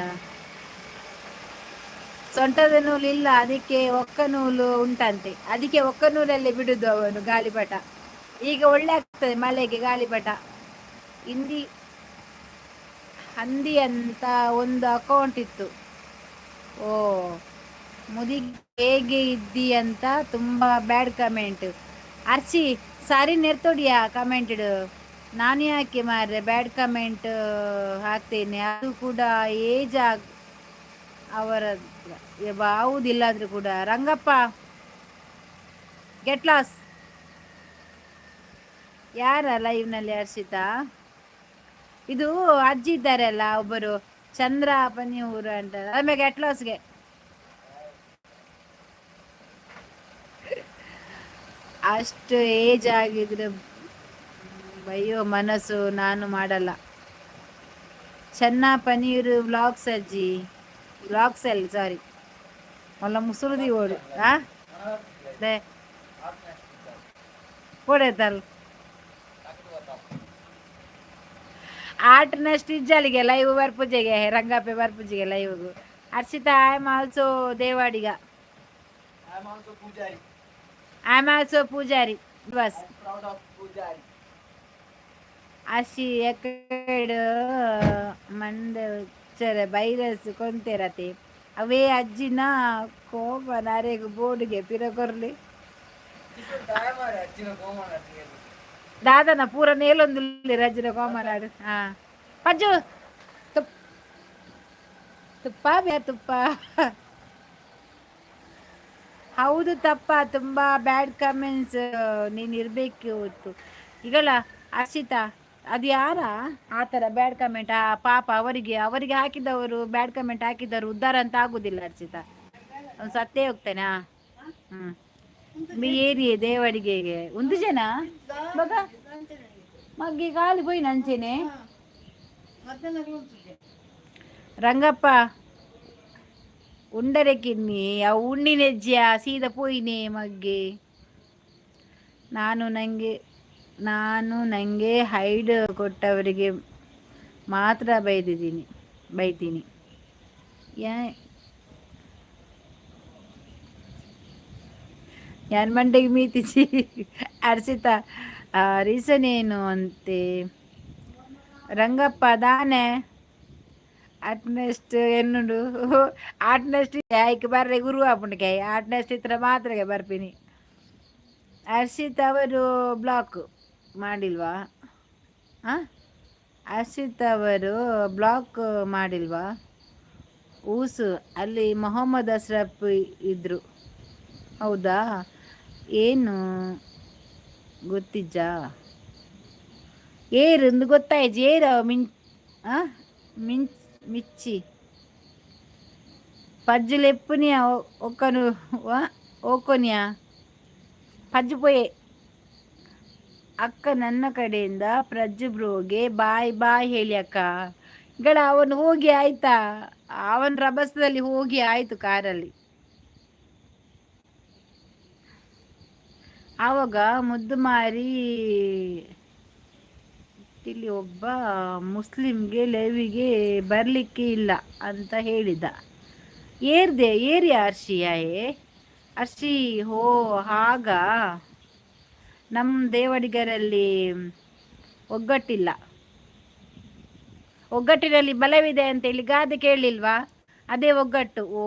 ಸೊಂಟದ ನೂಲು ಇಲ್ಲ, ಅದಕ್ಕೆ ಒಕ್ಕ ನೂಲು ಉಂಟಂತೆ. ಅದಕ್ಕೆ ಒಕ್ಕ ನೂಲಲ್ಲೇ ಬಿಡುದು ಅವನು ಗಾಳಿಪಟ. ಈಗ ಒಳ್ಳೆ ಆಗ್ತದೆ ಮಳೆಗೆ ಗಾಳಿಪಟ. ಹಿಂದಿ ಹಂದಿ ಅಂತ ಒಂದು ಅಕೌಂಟ್ ಇತ್ತು. ಓ ಮುದಿ, ಹೇಗೆ ಇದ್ದಿ ಅಂತ ತುಂಬ ಬ್ಯಾಡ್ ಕಮೆಂಟ್. ಅರ್ಚಿ, ಸಾರಿ, ನೆರ್ತೊಡಿಯಾ ಕಮೆಂಟ್ ಇಡು. ನಾನು ಯಾಕೆ ಮಾರ್ರೆ ಬ್ಯಾಡ್ ಕಮೆಂಟ್ ಹಾಕ್ತೇನೆ? ಅದು ಕೂಡ ಏಜ್ ಆಗ್ ಅವರ ಯಾವುದಿಲ್ಲಾದ್ರೂ ಕೂಡ. Rangappa, get loss. ಯಾರ ಲೈವ್ನಲ್ಲಿ ಹರ್ಷಿತಾ? ಇದು ಅಜ್ಜಿ ಇದ್ದಾರಲ್ಲ ಒಬ್ಬರು, ಚಂದ್ರ ಪನಿಯೂರು ಅಂತ. ಆಮೇಲೆ ಗೆಟ್ ಲಾಸ್ಗೆ. ಅಷ್ಟು ಏಜ್ ಆಗಿದ್ರೆ ಬೈಯೋ ಮನಸ್ಸು ನಾನು ಮಾಡಲ್ಲ. ಚೆನ್ನ ಪನೀರು ವ್ಲಾಗ್ಸ್ ಅಜ್ಜಿ, ವ್ಲಾಗ್ಸ್ ಅಲ್ಲಿ ಸಾರಿ ಮೊಲ್ಲ ಮುಸುರುದಿ ಓಡು. ಆ they ಕೊಡೈತಲ್ ಆಟನಷ್ಟು ಇಜ್ಜಾಲಿಗೆ ಲೈವ್ ಬರ್ಪೂಜೆಗೆ, ರಂಗಪ್ಪೆ ಬರ್ಪೂಜೆಗೆ ಲೈವ್ಗು. Harshita, I am also Devadiga, I am also Poojary bus. ಅಶಿ ಎಕಡ್ ಮಂಡೆ ಉಚ್ಚರೆ ಬೈರಸ್ ಕೊಂತೆರತೆ ಅವೇ ಅಜ್ಜಿನ ಕೋಪ ನರೆಗ್ ಬೋರ್ಡ್ಗೆ ಪಿರ ಕೊರ್ಲಿ. ದಾದನ ಪೂರ ನೇಲೊಂದುಲ್ಲೆರ್ ಅಜ್ಜಿನ ಕೋಮನಾಡ್. ಹಾ ಪಜ್ಜು, ತುಪ್ಪ ತುಪ್ಪ ಬೇ ತುಪ್ಪ. ಹೌದು, ತಪ್ಪ, ತುಂಬ ಬ್ಯಾಡ್ ಕಮೆಂಟ್ಸ್. ನೀನು ಇರಬೇಕು ಈಗಲ್ಲ ಹರ್ಷಿತಾ. ಅದು ಯಾರ ಆ ಥರ ಬ್ಯಾಡ್ ಕಮೆಂಟ್? ಆ ಪಾಪ ಅವರಿಗೆ, ಅವರಿಗೆ ಹಾಕಿದವರು, ಬ್ಯಾಡ್ ಕಮೆಂಟ್ ಹಾಕಿದವರು ಉದ್ಧಾರ ಅಂತ ಆಗುದಿಲ್ಲ ಹರ್ಷಿತಾ. ಅವ್ನು ಸತ್ತೇ ಹೋಗ್ತಾನೆ. ಹ್ಞೂ, ಏರಿಯೆ ದೇವಡಿಗೆಗೆ ಒಂದು ಜನ ಬಗ ಮಗ್ಗಿ ಕಾಲು ಪೋಯಿ ನಂಚೆನೆ. ರಂಗಪ್ಪ, ಉಂಡರೆ ಕಿನ್ನಿ, ಅವು ಉಣ್ಣಿನೆಜ್ಜಿಯ ಸೀದಾ ಪೋಯಿನೆ ಮಗ್ಗೆ. ನಾನು ನನಗೆ ಹೈಡ್ ಕೊಟ್ಟವರಿಗೆ ಮಾತ್ರ ಬೈದಿದ್ದೀನಿ, ಬೈತೀನಿ. ಯಾ ಯಾನ್ ಮಂಡೆಗೆ ಮೀತಿಜಿ. ಅರ್ಷಿತಾ, ರೀಸನ್ ಏನು ಅಂತೆ? ರಂಗಪ್ಪ ದಾನೆ ಅಟ್ನೆಸ್ಟ್ ಎನ್ನುಂಡು ಆಟ್ನೆಸ್ಟ್ ಐಕ್ ಬರ್ರೆ ಗುರು ಆಪುಂಡು. ಆಟ್ನೆಸ್ಟ್ ಇತ್ರ ಮಾತ್ರಗೆ ಬರ್ಪಿನಿ. ಹರ್ಷಿತ್ ಅವರು ಬ್ಲಾಕ್ ಮಾಡಿಲ್ವಾ? ಹಾಂ, ಹರ್ಷಿತ್ ಅವರು ಬ್ಲಾಕ್ ಮಾಡಿಲ್ವಾ? ಊಸು, ಅಲ್ಲಿ ಮೊಹಮ್ಮದ್ ಅಶ್ರಫ್ ಇದ್ರು. ಹೌದಾ? ಏನು ಗೊತ್ತಿಜ್ಜಾ? ಏರ್ ಒಂದು ಗೊತ್ತಾಯ್ತು. ಏರ್ ಮಿನ್ ಮಿಂಚ್ ಮಿಚ್ಚಿ ಪಜ್ಜುಲು ಎಪ್ಪುನಿಯ ಒಕ್ಕನು ಓಕೊನಿಯ ಪಜ್ಜು ಪೋಯೆ. ಅಕ್ಕ, ನನ್ನ ಕಡೆಯಿಂದ ಪ್ರಜ್ಜು ಬ್ರೋಗೆ ಬಾಯ್ ಬಾಯ್ ಹೇಳಿ ಅಕ್ಕ. ಗಳ ಅವನು ಹೋಗಿ ಆಯ್ತಾ? ಅವನ ರಭಸದಲ್ಲಿ ಹೋಗಿ ಆಯ್ತು ಕಾರಲ್ಲಿ. ಆವಾಗ ಮುದ್ದು ಮಾರಿ ಇಲ್ಲಿ ಒಬ್ಬ ಮುಸ್ಲಿಂಗೆ ಲೈವಿಗೆ ಬರಲಿಕ್ಕೆ ಇಲ್ಲ ಅಂತ ಹೇಳಿದ. ಏರ್ದೆ ಏರಿಯಾ ಅರ್ಷಿಯಾಯೇ ಅರ್ಷಿ. ಹೋ, ಆಗ ನಮ್ಮ ದೇವಡಿಗರಲ್ಲಿ ಒಗ್ಗಟ್ಟಿಲ್ಲ. ಒಗ್ಗಟ್ಟಿನಲ್ಲಿ ಬಲವಿದೆ ಅಂತೇಳಿ ಗಾದೆ ಕೇಳಲಿಲ್ವಾ? ಅದೇ ಒಗ್ಗಟ್ಟು. ಓ,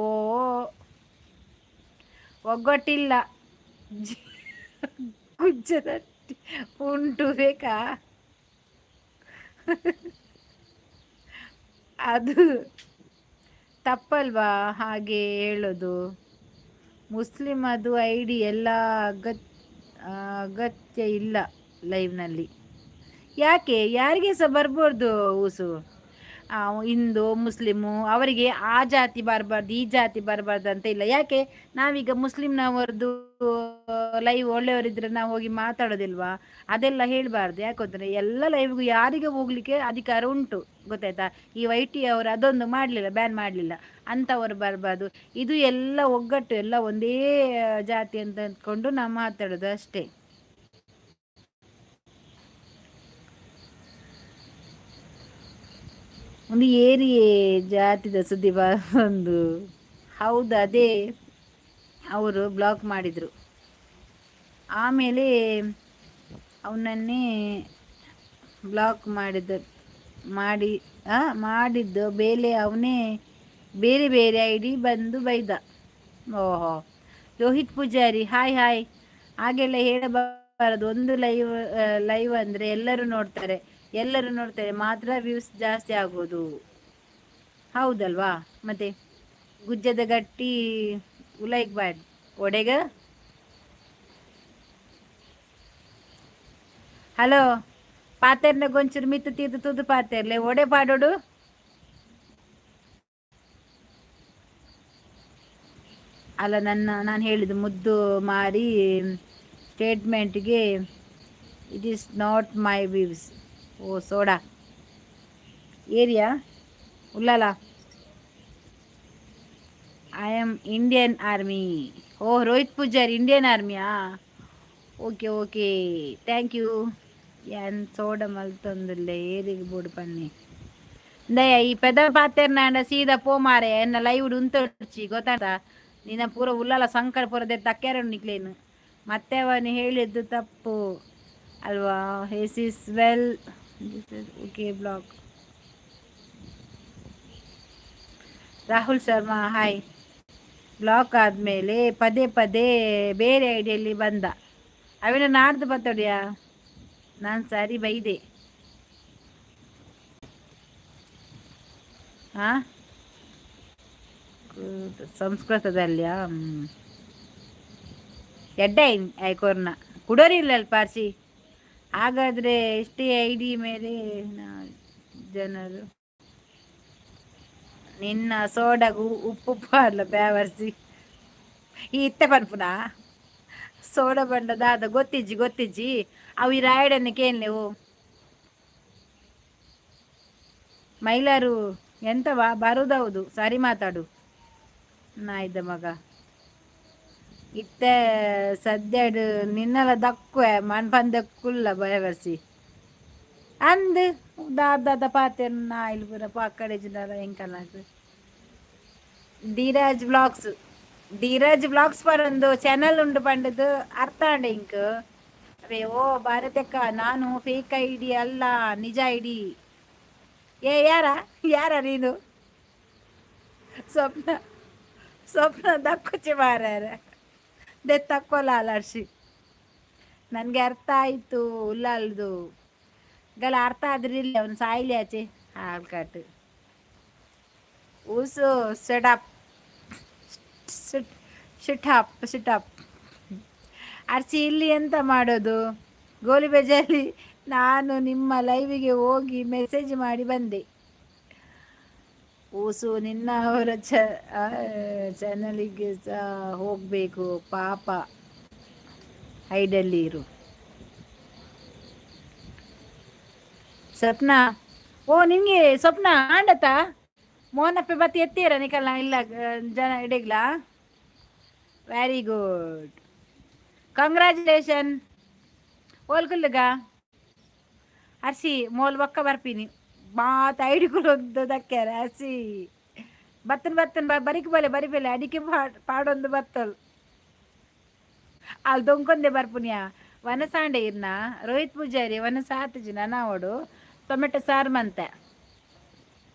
ಒಗ್ಗಟ್ಟಿಲ್ಲ. ಗುಜ್ಜದಟ್ಟಿ ಉಂಟು, ಬೇಕಾ? ಅದು ತಪ್ಪಲ್ವಾ ಹಾಗೆ ಹೇಳೋದು? ಮುಸ್ಲಿಂ ಅದು ಐಡಿ ಎಲ್ಲ ಅಗತ್ಯ ಇಲ್ಲ ಲೈವ್ನಲ್ಲಿ. ಯಾಕೆ? ಯಾರಿಗೆ ಸಹ ಬರ್ಬೋದು ಊಸು. ಹಿಂದೂ, ಮುಸ್ಲಿಮು, ಅವರಿಗೆ ಆ ಜಾತಿ ಬರಬಾರ್ದು, ಈ ಜಾತಿ ಬರಬಾರ್ದು ಅಂತ ಇಲ್ಲ. ಯಾಕೆ? ನಾವೀಗ ಮುಸ್ಲಿಮ್ನವರದ್ದು ಲೈವ್ ಒಳ್ಳೆಯವರಿದ್ರೆ ನಾವು ಹೋಗಿ ಮಾತಾಡೋದಿಲ್ವಾ? ಅದೆಲ್ಲ ಹೇಳಬಾರ್ದು. ಯಾಕಂದರೆ ಎಲ್ಲ ಲೈವ್ಗೂ ಯಾರಿಗೆ ಹೋಗ್ಲಿಕ್ಕೆ ಅಧಿಕಾರ ಉಂಟು, ಗೊತ್ತಾಯ್ತಾ? ಈ ವೈ ಟಿ ಅವರು ಅದೊಂದು ಮಾಡಲಿಲ್ಲ, ಬ್ಯಾನ್ ಮಾಡಲಿಲ್ಲ. ಅಂಥವರು ಬರಬಾರ್ದು. ಇದು ಎಲ್ಲ ಒಗ್ಗಟ್ಟು, ಎಲ್ಲ ಒಂದೇ ಜಾತಿ ಅಂತ ಅಂದ್ಕೊಂಡು ನಾವು ಮಾತಾಡೋದು ಅಷ್ಟೇ. ಒಂದು ಏರಿಯೇ ಜಾತಿದ ಸುದ್ದಿ ಬಂದು. ಹೌದು, ಅದೇ ಅವರು ಬ್ಲಾಕ್ ಮಾಡಿದರು. ಆಮೇಲೆ ಅವನನ್ನೇ ಬ್ಲಾಕ್ ಮಾಡಿದ ಮಾಡಿ ಮಾಡಿದ್ದು ಬೇಲೆ ಅವನೇ ಬೇರೆ ಬೇರೆ ಐಡಿ ಬಂದು ಬೈದ. ಓಹೋ, ರೋಹಿತ್ ಪೂಜಾರಿ, ಹಾಯ್ ಹಾಯ್. ಹಾಗೆಲ್ಲ ಹೇಳಬಾರದು. ಒಂದು ಲೈವ್ ಲೈವ್ ಅಂದರೆ ಎಲ್ಲರೂ ನೋಡ್ತಾರೆ. ಎಲ್ಲರೂ ನೋಡ್ತಾರೆ ಮಾತ್ರ ವ್ಯೂಸ್ ಜಾಸ್ತಿ ಆಗೋದು, ಹೌದಲ್ವಾ? ಮತ್ತೆ ಗುಜ್ಜದ ಗಟ್ಟಿ ಉಲೈಕ್ ಬ್ಯಾಡ್ ಒಡೆಗ. ಹಲೋ, ಪಾತೆರ್ನ ಗೊಂಚೂರು ಮಿತ್ತು ತೀರ್ದು ತುದು ಪಾತೆರ್ಲೆ ಒಡೆ ಪಾಡೋಡು. ಅಲ್ಲ, ನಾನು ಹೇಳಿದ್ದು ಮುದ್ದು ಮಾರಿ ಸ್ಟೇಟ್ಮೆಂಟ್ಗೆ it is not my views. Oh soda area Ullal. I am Indian army. Oh, Rohit Pujari Indian ಆರ್ಮಿಯಾ? Okay okay, thank you. ಯಾನ್ ಸೋಡ ಮಲ್ತೊಂದುಲ್ಲೆ, ಏರಿಗೆ ಬೋಡು ಪನ್ನಿ. ದಯ ಈ ಪೆದ ಪಾತೆರ್ನಾಂಡ ಸೀದಾ ಪೋ ಮಾರೆ. ಎನ್ನ ಲೈವ್ ಉಂತೊಡ್ಚಿ, ಗೊತ್ತಾತ? ನಿನ್ನ ಪೂರ ಉಲ್ಲಲ ಸಂಕಟ ಪೂರ ತಕ್ಕ್ಯಾರ ನಿಕ್ಲೇನು. ಮತ್ತೆ ಅವನು ಹೇಳಿದ್ದು ತಪ್ಪು ಅಲ್ವಾ? Yes is well, okay, block. Rahul Sharma hi. Block ಆದಮೇಲೆ ಪದೇ ಪದೇ ಬೇರೆ ಐಡಿಯಲ್ಲಿ ಬಂದ. ಅವಿನ ನಾಡ್ದು ಬತ್ತೋಡಿಯಾ? ನಾನು ಸಾರಿ ಬೈದೆ. ಹಾಂ, ಸಂಸ್ಕೃತದಲ್ಲಿಯಾ? ಎಡ್ಡೆ ಐಕೋರ್ನ ಕುಡೋರಿಲ್ಲ ಪಾರ್ಸಿ. ಹಾಗಾದರೆ ಎಷ್ಟೇ ಐಡಿ ಮೇಲೆ ಜನರು ನಿನ್ನ ಸೋಡಗು ಉಪ್ಪು ಪಾಡ್ಲ ಬ್ಯಾವರ್ಸಿ. ಈ ಇತ್ತೆ ಪನ್ಪುನ ಸೋಡ ಬಂಡ ದಾದ ಗೊತ್ತಿಜ್ಜಿ ಗೊತ್ತಿಜ್ಜಿ. ಅವು ಈ ರಾಯಡನ್ನು ಕೇಳ್. ಮೈಲಾರು ಎಂತವಾ ಬರುದೌದು, ಸರಿ ಮಾತಾಡು ನಾಯ್ದ ಮಗ. ಇತ್ತೆ ಸದ್ಯಡ್ ನಿನ್ನಲ ದಕ್ಕುವೆ ಮನ್ಪಂದೆ ಕುಲ್ಲ ಬಯವರ್ಸಿ ಅಂದ್ ದಾದ ಪಾತೆರ್ ನಾಯಿಲ್ ಪೂರ ಪಾಕಡೆ ಜಿನಾರ ಎಂಕಲಾಗ್. ಧೀರಾಜ್ ಬ್ಲಾಗ್ಸ್. ಧೀರಜ್ ಬ್ಲಾಗ್ಸ್ ಪರೊಂದು ಚಾನಲ್ ಉಂಡು ಪಂಡದು ಅರ್ಥ ಆಂಡ ಇಂಕ್. ಅವೇ ಓ ಭಾರತಕ್ಕ, ನಾನು ಫೇಕ್ ಐಡಿ ಅಲ್ಲ, ನಿಜ ಐಡಿ. ಏ, ಯಾರ ಯಾರ ನೀನು? ಸ್ವಪ್ನ, ಸ್ವಪ್ನ ದಕ್ಕುಚಿ ಮಾರ್ಯಾರ ದೆ ತಕ್ಕೊಲ್ಲ ಅಲರ್ಷಿ. ನನಗೆ ಅರ್ಥ ಆಯಿತು ಉಲ್ಲಾಲ್ದು ಗಲ ಅರ್ಥ ಆದ್ರಿಲ್ಲ. ಅವನು ಸಾಯ್ಲಿ ಆಚೆ ಹಾಲ್ಕಾಟು ಊಸು. ಸೆಟಪ್ ಸಿಟ್ ಅಪ್ ಸಿಟ್ ಅಪ್. ಅರ್ಚಿ, ಇಲ್ಲಿ ಎಂತ ಮಾಡೋದು ಗೋಲಿ ಬೇಜಲ್ಲಿ? ನಾನು ನಿಮ್ಮ ಲೈವಿಗೆ ಹೋಗಿ ಮೆಸೇಜ್ ಮಾಡಿ ಬಂದೆ. ಊಸು, ನಿನ್ನ ಅವರ ಚಾನಲಿಗೆ ಸಹ ಹೋಗಬೇಕು ಪಾಪ. ಹೈಡಲ್ಲಿ ಇರು. ಸ್ವಪ್ನ, ಓ ನಿಮಗೆ ಸ್ವಪ್ನ ಆಂಡತ ಮೋನಪ್ಪೆ ಬತ್ತಿ ಎತ್ತೀರ ನಿಕಲ್ನ ಇಲ್ಲ ಜನ ಇಡಗ್ಲಾ? Very good, congratulation. ಓಲ್ಕುಲ್ಲಗ ಅರ್ಸಿ ಮೋಲ್ ಬೊಕ್ಕ ಬರ್ಪಿನಿ. ಮಾತ ಐಡಿಕುಲೊಂದು ದಕ್ಕ್ಯಾರ. ಅರ್ಸಿ ಬತ್ತನ್ ಬತ್ತನ್ ಬರಿಕ್ ಬೋಲೆ ಬರಿ ಬೆಲೆ ಅಡಿಕೆ ಪಾಡೊಂದು ಬತ್ತಲ್ ಅಲ್ಲಿ ದೊಂಕೊಂದೆ ಬರ್ಪುನಿಯಾ. ವನಸಾಂಡೆ ಇರ್ನ ರೋಹಿತ್ ಪೂಜಾರಿ ವನಸ ಆತುಜಿ ನಾವಡು ಟೊಮೆಟೊ ಸಾರು ಮಂತೆ.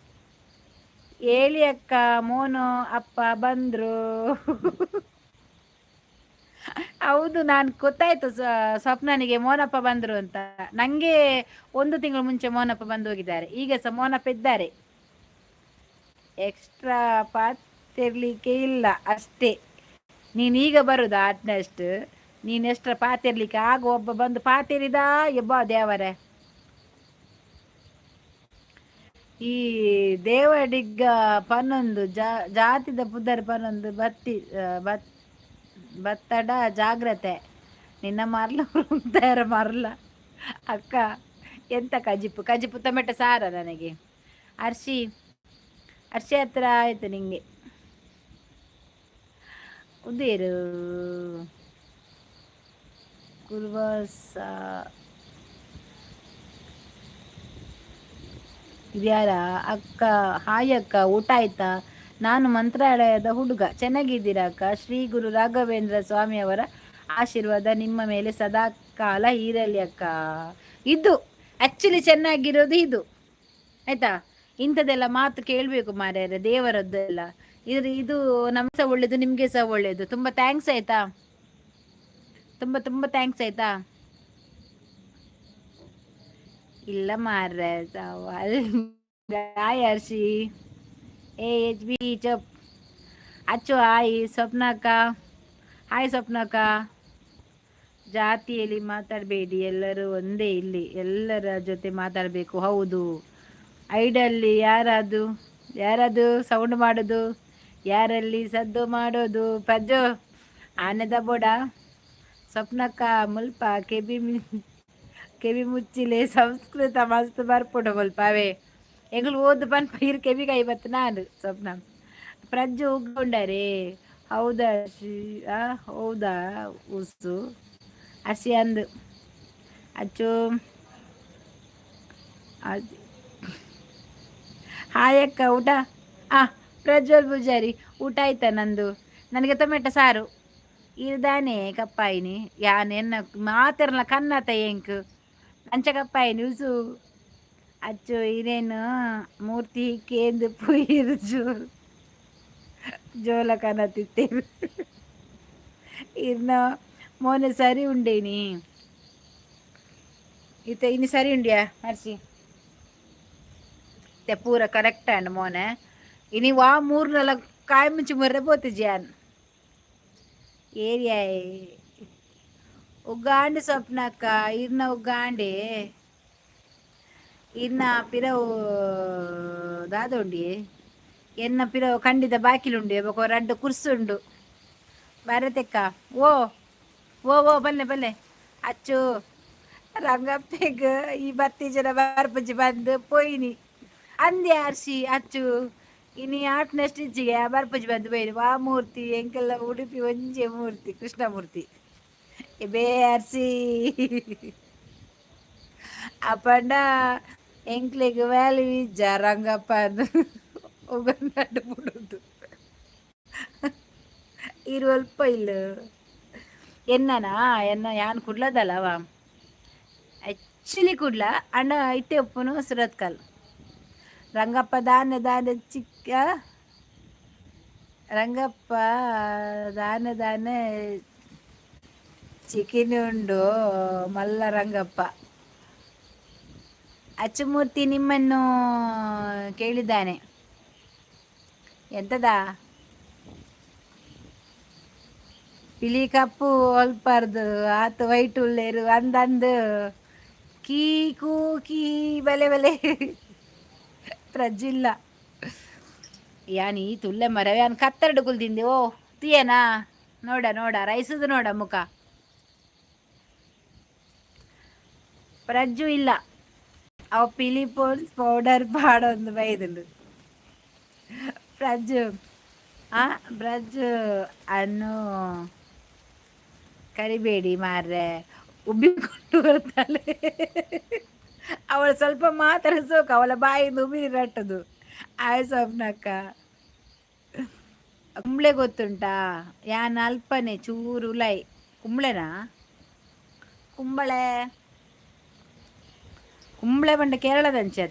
ಹೇಳಿ ಅಕ್ಕ, ಮೋನು ಅಪ್ಪ ಬಂದರು. ಹೌದು, ನಾನು ಗೊತ್ತಾಯ್ತು ಸ್ವಪ್ನನಿಗೆ ಮೋನಪ್ಪ ಬಂದರು ಅಂತ. ನನಗೆ ಒಂದು ತಿಂಗಳು ಮುಂಚೆ ಮೋನಪ್ಪ ಬಂದು ಹೋಗಿದ್ದಾರೆ. ಈಗ ಸಹ ಮೋನಪ್ಪ ಇದ್ದಾರೆ. ಎಕ್ಸ್ಟ್ರಾ ಪಾತಿರ್ಲಿಕ್ಕೆ ಇಲ್ಲ ಅಷ್ಟೇ. ನೀನು ಈಗ ಬರುದಾ ಆಟ್ನಷ್ಟು ನೀನು ಎಕ್ಸ್ಟ್ರಾ ಪಾತಿರ್ಲಿಕ್ಕೆ ಆಗ ಒಬ್ಬ ಬಂದು ಪಾತಿರಿದ. ಎಬ್ಬಾ ದೇವರೇ, ಈ ದೇವಡಿಗ್ಗ ಪನ್ನೊಂದು ಜಾತಿದ ಪುದರ್ ಪನ್ನೊಂದು ಬತ್ತಿ ಬತ್ ಬತ್ತಡ ಜಾಗ್ರತೆ ನಿನ್ನ ಮರ್ಲ ತಯಾರ ಮರ್ಲ. ಅಕ್ಕ, ಎಂತ ಕಜಿಪು? ಕಜಿಪು ಟೊಮೆಟೊ ಸಾರ ನನಗೆ. ಅರ್ಶಿ, ಅರ್ಶಿ ಹತ್ರ ಆಯಿತು ನಿಂಗೆ. ಉದೇರು ಕುರ್ವಾಸ ಇದ್ಯಾರ ಅಕ್ಕ? ಹಾಯ್ ಅಕ್ಕ, ಊಟ ಆಯ್ತಾ? ನಾನು ಮಂತ್ರಾಲಯದ ಹುಡುಗ. ಚೆನ್ನಾಗಿದ್ದೀರಾ ಅಕ್ಕ? ಶ್ರೀ ಗುರು ರಾಘವೇಂದ್ರ ಸ್ವಾಮಿಯವರ ಆಶೀರ್ವಾದ ನಿಮ್ಮ ಮೇಲೆ ಸದಾ ಕಾಲ ಇರಲಿ ಅಕ್ಕ. ಇದು ಆ್ಯಕ್ಚುಲಿ ಚೆನ್ನಾಗಿರೋದು ಇದು, ಆಯ್ತಾ? ಇಂಥದ್ದೆಲ್ಲ ಮಾತು ಕೇಳಬೇಕು ಮಾರ್ಯಾರೆ, ದೇವರದ್ದೆಲ್ಲ. ಇದು ಇದು ನಮ್ಗೆ ಸಹ ಒಳ್ಳೇದು, ನಿಮಗೆ ಸಹ ಒಳ್ಳೇದು. ತುಂಬ thanks ಆಯ್ತಾ? ತುಂಬ ತುಂಬ thanks ಆಯ್ತಾ? ಇಲ್ಲ ಮಾರ್ರೆ. Hi Hershey. ಎ ಎಚ್ ಬಿ ಚಪ್ ಅಚ್ಚು. ಹಾಯ್ ಸ್ವಪ್ನಕ್ಕ. ಹಾಯ್ ಸ್ವಪ್ನಕ್ಕ. ಜಾತಿಯಲ್ಲಿ ಮಾತಾಡಬೇಡಿ, ಎಲ್ಲರೂ ಒಂದೇ ಇಲ್ಲಿ, ಎಲ್ಲರ ಜೊತೆ ಮಾತಾಡಬೇಕು. ಹೌದು. ಐಡಲ್ಲಿ ಯಾರದು? ಯಾರದು ಸೌಂಡ್ ಮಾಡೋದು? ಯಾರಲ್ಲಿ ಸದ್ದು ಮಾಡೋದು? ಪಜ್ಜು ಆನೆದ ಬೋಡ. ಸ್ವಪ್ನಕ್ಕ, ಮುಲ್ಪ ಕೆಬಿ ಕೆವಿ ಮುಚ್ಚಿಲೆ ಸಂಸ್ಕೃತ ಮಸ್ತ್ ಬರ್ಪುಂಡು ಮುಲ್ಪ. ಅವೇ ಎಂಗುಲು ಓದು ಪನ್ಪ, ಇರು ಕೆವಿ ಕೈ ಬತ್ತು ನಾನು. ಸ್ವಪ್ನ, ಪ್ರಜ್ಜು ಉಗ್ಗೊಂಡರೇ? ಹೌದಾ? ಆ ಹೌದಾ? ಉಸು ಅಸಿ ಅಂದು ಅಚ್ಚು. ಹಾಯ್ ಅಕ್ಕ, ಊಟ? ಆ ಪ್ರಜ್ವಲ್ ಪೂಜಾರಿ, ಊಟ ಆಯ್ತಾ? ನಂದು ನನಗೆ ಟೊಮೆಟೊ ಸಾರು. ಇರ್ದಾನೆ ಕಪ್ಪಾಯಿನಿ ಯಾನ್ ಎನ್ನ ಮಾತೆರ್ಲ ಕನ್ನತ ಎಂಕ್ ಅಂಚ ಕಪ್ಪಾಯಿನಿ. ಉಸು ಅಚ್ಚು, ಇದೇನು ಮೂರ್ತಿ ಕೇಂದು ಪುಯಿರು ಜೋರು ಜೋಲ ಕನತಿತ್ತೇರು ಇರ್ನ. ಮೋನೆ ಸರಿ ಉಂಡೇನಿ ಇತ್ತೆ? ಇನ್ನು ಸರಿ ಉಂಡ್ಯಾ ಹರ್ಷಿ? ಇತ್ತೆ ಪೂರ ಕರೆಕ್ಟ್ ಅಂಡ್ ಮೋನೆ. ಇನಿ ವಾ ಮೂರ್ನೆಲ್ಲ ಕಾಯಿ ಮುಂಚೆ ಮುರ್ರೆ ಪೋತು ಜಾನ್ ಏರಿಯಾ. ಉಗ್ಗಾಂಡಿ ಸ್ವಪ್ನಕ್ಕ, ಇರ್ನ ಉಗ್ಗಾಂಡಿ ಇರ್ನ ಪಿರವು ದಾದ ಉಂಡಿ ಎನ್ನ ಪಿರವು ಖಂಡಿತ ಬಾಕಿಲುಂಡು ಬೊಕ ರಡ್ಡ್ ಕುರ್ಸುಂಡು. ಭಾರತಕ್ಕ, ಓ ಓ ಓ ಬಲ್ಲೆ ಬಲ್ಲೆ. ಅಚ್ಚು, ರಂಗಪ್ಪೆಗ್ ಈ ಬತ್ತಿ ಜನ ಬರ್ಪುಜಿ ಬಂದು ಪೋಯಿನಿ ಅಂದೆ. ಅರ್ಶಿ, ಅಚ್ಚು, ಇನಿ ಆಟ್ನ ಸ್ಟಿಚ್ಗೆ ಬರ್ಪುಜಿ ಬಂದು ಪೋಯಿನಿ. ವಾ ಮೂರ್ತಿ ಎಂಕೆಲ್ಲ ಉಡುಪಿ ಒಂಜೆ ಮೂರ್ತಿ ಕೃಷ್ಣಮೂರ್ತಿ ಬೇ ಅರ್ಸಿ. ಅಪಂಡ ಎಂಕ್ಲೆಗ್ ವ್ಯಾಲ್ಯೂ ಇಜ್ಜ ರಂಗಪ್ಪನ್ ಉಗಂದಡ್ ಬುಡುದು. ಇರುವಲ್ಪ ಇಲ್ಲ. ಎನ್ನನಾ ಎನ್ನ ಯಾನ್ ಕುಡ್ಲದಲ್ಲವ ಆ್ಯಕ್ಚುಲಿ ಕುಡ್ಲ ಅಣ್ಣ ಇತ್ತೆ ಉಪ್ಪುನು ಸುರತ್ಕಲ್. ರಂಗಪ್ಪ ದಾನೆ ದಾನೆ ಚಿಕ್ಕ ರಂಗಪ್ಪ ದಾನೆ ದಾನೆ ಚಿಕಿನಿ ಉಂಡು ಮಲ್ಲ ರಂಗಪ್ಪ. ಅಚ್ಚುಮೂರ್ತಿ ನಿಮ್ಮನ್ನು ಕೇಳಿದ್ದಾನೆ. ಎಂತದ ಪಿಲಿ ಕಪ್ಪು ಒಲ್ಪರ್ದು ಆತು ವೈಟ್ ಉಳ್ಳೇರು ಅಂದಂದು ಕೀ ಕೂ ಕೀ ಬಲೆ ಬಲೆ ಪ್ರಜ್ಜಿಲ್ಲ. ಯಾನ್ ಈ ತುಲ್ಲೆ ಮರವೆ ಯಾನ್ ಕತ್ತರಡು ಕುಲ್ದಿಂದೆ. ಓ ತುಯನಾ ನೋಡ ನೋಡ ರೈಸದು ನೋಡ ಮುಖ. ಪ್ರಜ್ಜು ಇಲ್ಲ. ಅವ ಪಿಲಿ ಪೋನ್ಸ್ ಪೌಡರ್ ಪಾಡೊಂದು ಬೈದುಂಡು ಪ್ರಜ್ಜು. ಆ ಬ್ರಜ್ ಅನ್ನು ಕರಿಬೇಡಿ ಮಾರ್ರೆ, ಉಬ್ಬಿಕೊಂಡು ಬರ್ತಾಳೆ ಅವಳು. ಸ್ವಲ್ಪ ಮಾತ್ರ ಸೋಕು, ಅವಳ ಬಾಯಿಂದ ಉಬ್ಬಿ ರಟ್ಟದು. ಆಯ್ ಸ್ವಪ್ನಕ್ಕ, ಕುಂಬ್ಳೆ ಗೊತ್ತುಂಟಾ? ಯಾನ್ ಅಲ್ಪನೆ ಚೂರು ಲೈ ಕುಂಬ್ಳೆನಾ? ಕುಂಬಳೆ ಕುಂಬಳೆ ಬಂಡ ಕೇರಳದಂಚೆ.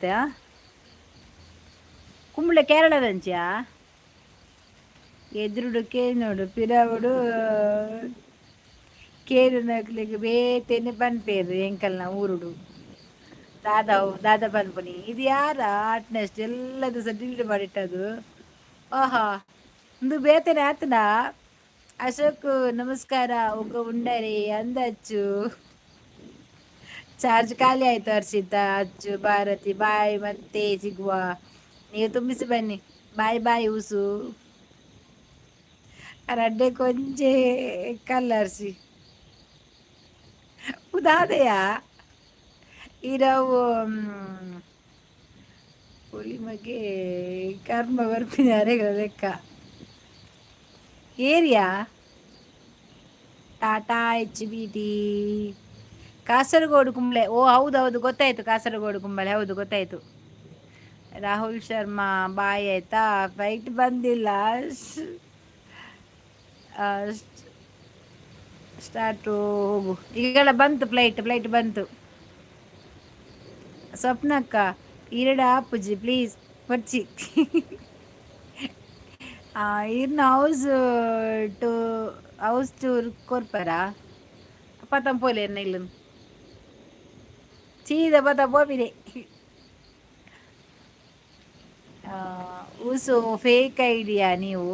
ಕುಂಬಳೆ ಕೇರಳದಂಚೆಯಾ? ಎದುರುಡು ನೋಡು ಪಿರವುಡು ಕೇರುನಕ್ಲೆಗ್ ಬೇತೆನೆ ಪನ್ಪೇರು ಎಂಕಲ್ನ ಊರುಡು. ದಾದ ದಾದ ಪನ್ಪುನಿ? ಇದು ಯಾರ ಆಟ್ನೆಸ್ಟ್ ಎಲ್ಲದು ಸಹ ಡಿಲೀಟ್ ಮಾಡಿಟ್ಟದು? ಆಹಾ, ಒಂದು ಬೇತನೆ ಆತನ. ಅಶೋಕ್ ನಮಸ್ಕಾರ. ಒಗ್ಗ ಉಂಡರೆ ಅಂದಚ್ಚು. ಚಾರ್ಜ್ ಖಾಲಿ ಆಯ್ತು ಹರ್ಷಿತಾ. ಅಚ್ಚು ಭಾರತಿ ಬಾಯ್, ಮತ್ತೆ ಸಿಗುವ. ನೀವು ತುಂಬಿಸಿ ಬನ್ನಿ. Boy boy ಊಸು. ರಡ್ಡೆ ಕೊಂಚೆ ಕಲ್ಲರ್ಸಿ ಉದಾದೆಯ ಇರವು. ಪುಲಿಮಗೆ ಕರ್ಮ ಬರ್ಪಿನ ಲೆಕ್ಕ. Area Tata H B T Kasaragod Kumble. ಓ ಹೌದು ಹೌದು, ಗೊತ್ತಾಯ್ತು. ಕಾಸರಗೋಡು ಕುಂಬಳೆ, ಹೌದು ಗೊತ್ತಾಯ್ತು. ರಾಹುಲ್ ಶರ್ಮಾ ಬಾಯ್ ಆಯ್ತಾ? ಫೈಟ್ ಬಂದಿಲ್ಲ. ಸ್ಟಾರ್ಟು ಹೋಗು. ಈಗೆಲ್ಲ ಬಂತು ಫ್ಲೈಟ್, ಫ್ಲೈಟ್ ಬಂತು. ಸ್ವಪ್ನಕ್ಕ ಈರಡ ಆಪುಜಿ ಪ್ಲೀಸ್ ಪಚ್ಚಿ. ಇರ್ನ ಹೌಸ್ ಟು ಹೌಸ್ ಟೂರ್ ಕೊರ್ಪರ ಪತಂಪೋಲೆ ಎನ್ನ ಇಲ್ಲ ಸೀದಾ ಪತ ಪೋಪಿದೆ. ಊಸು ಫೇಕ್ ಐಡಿಯಾ ನೀವು.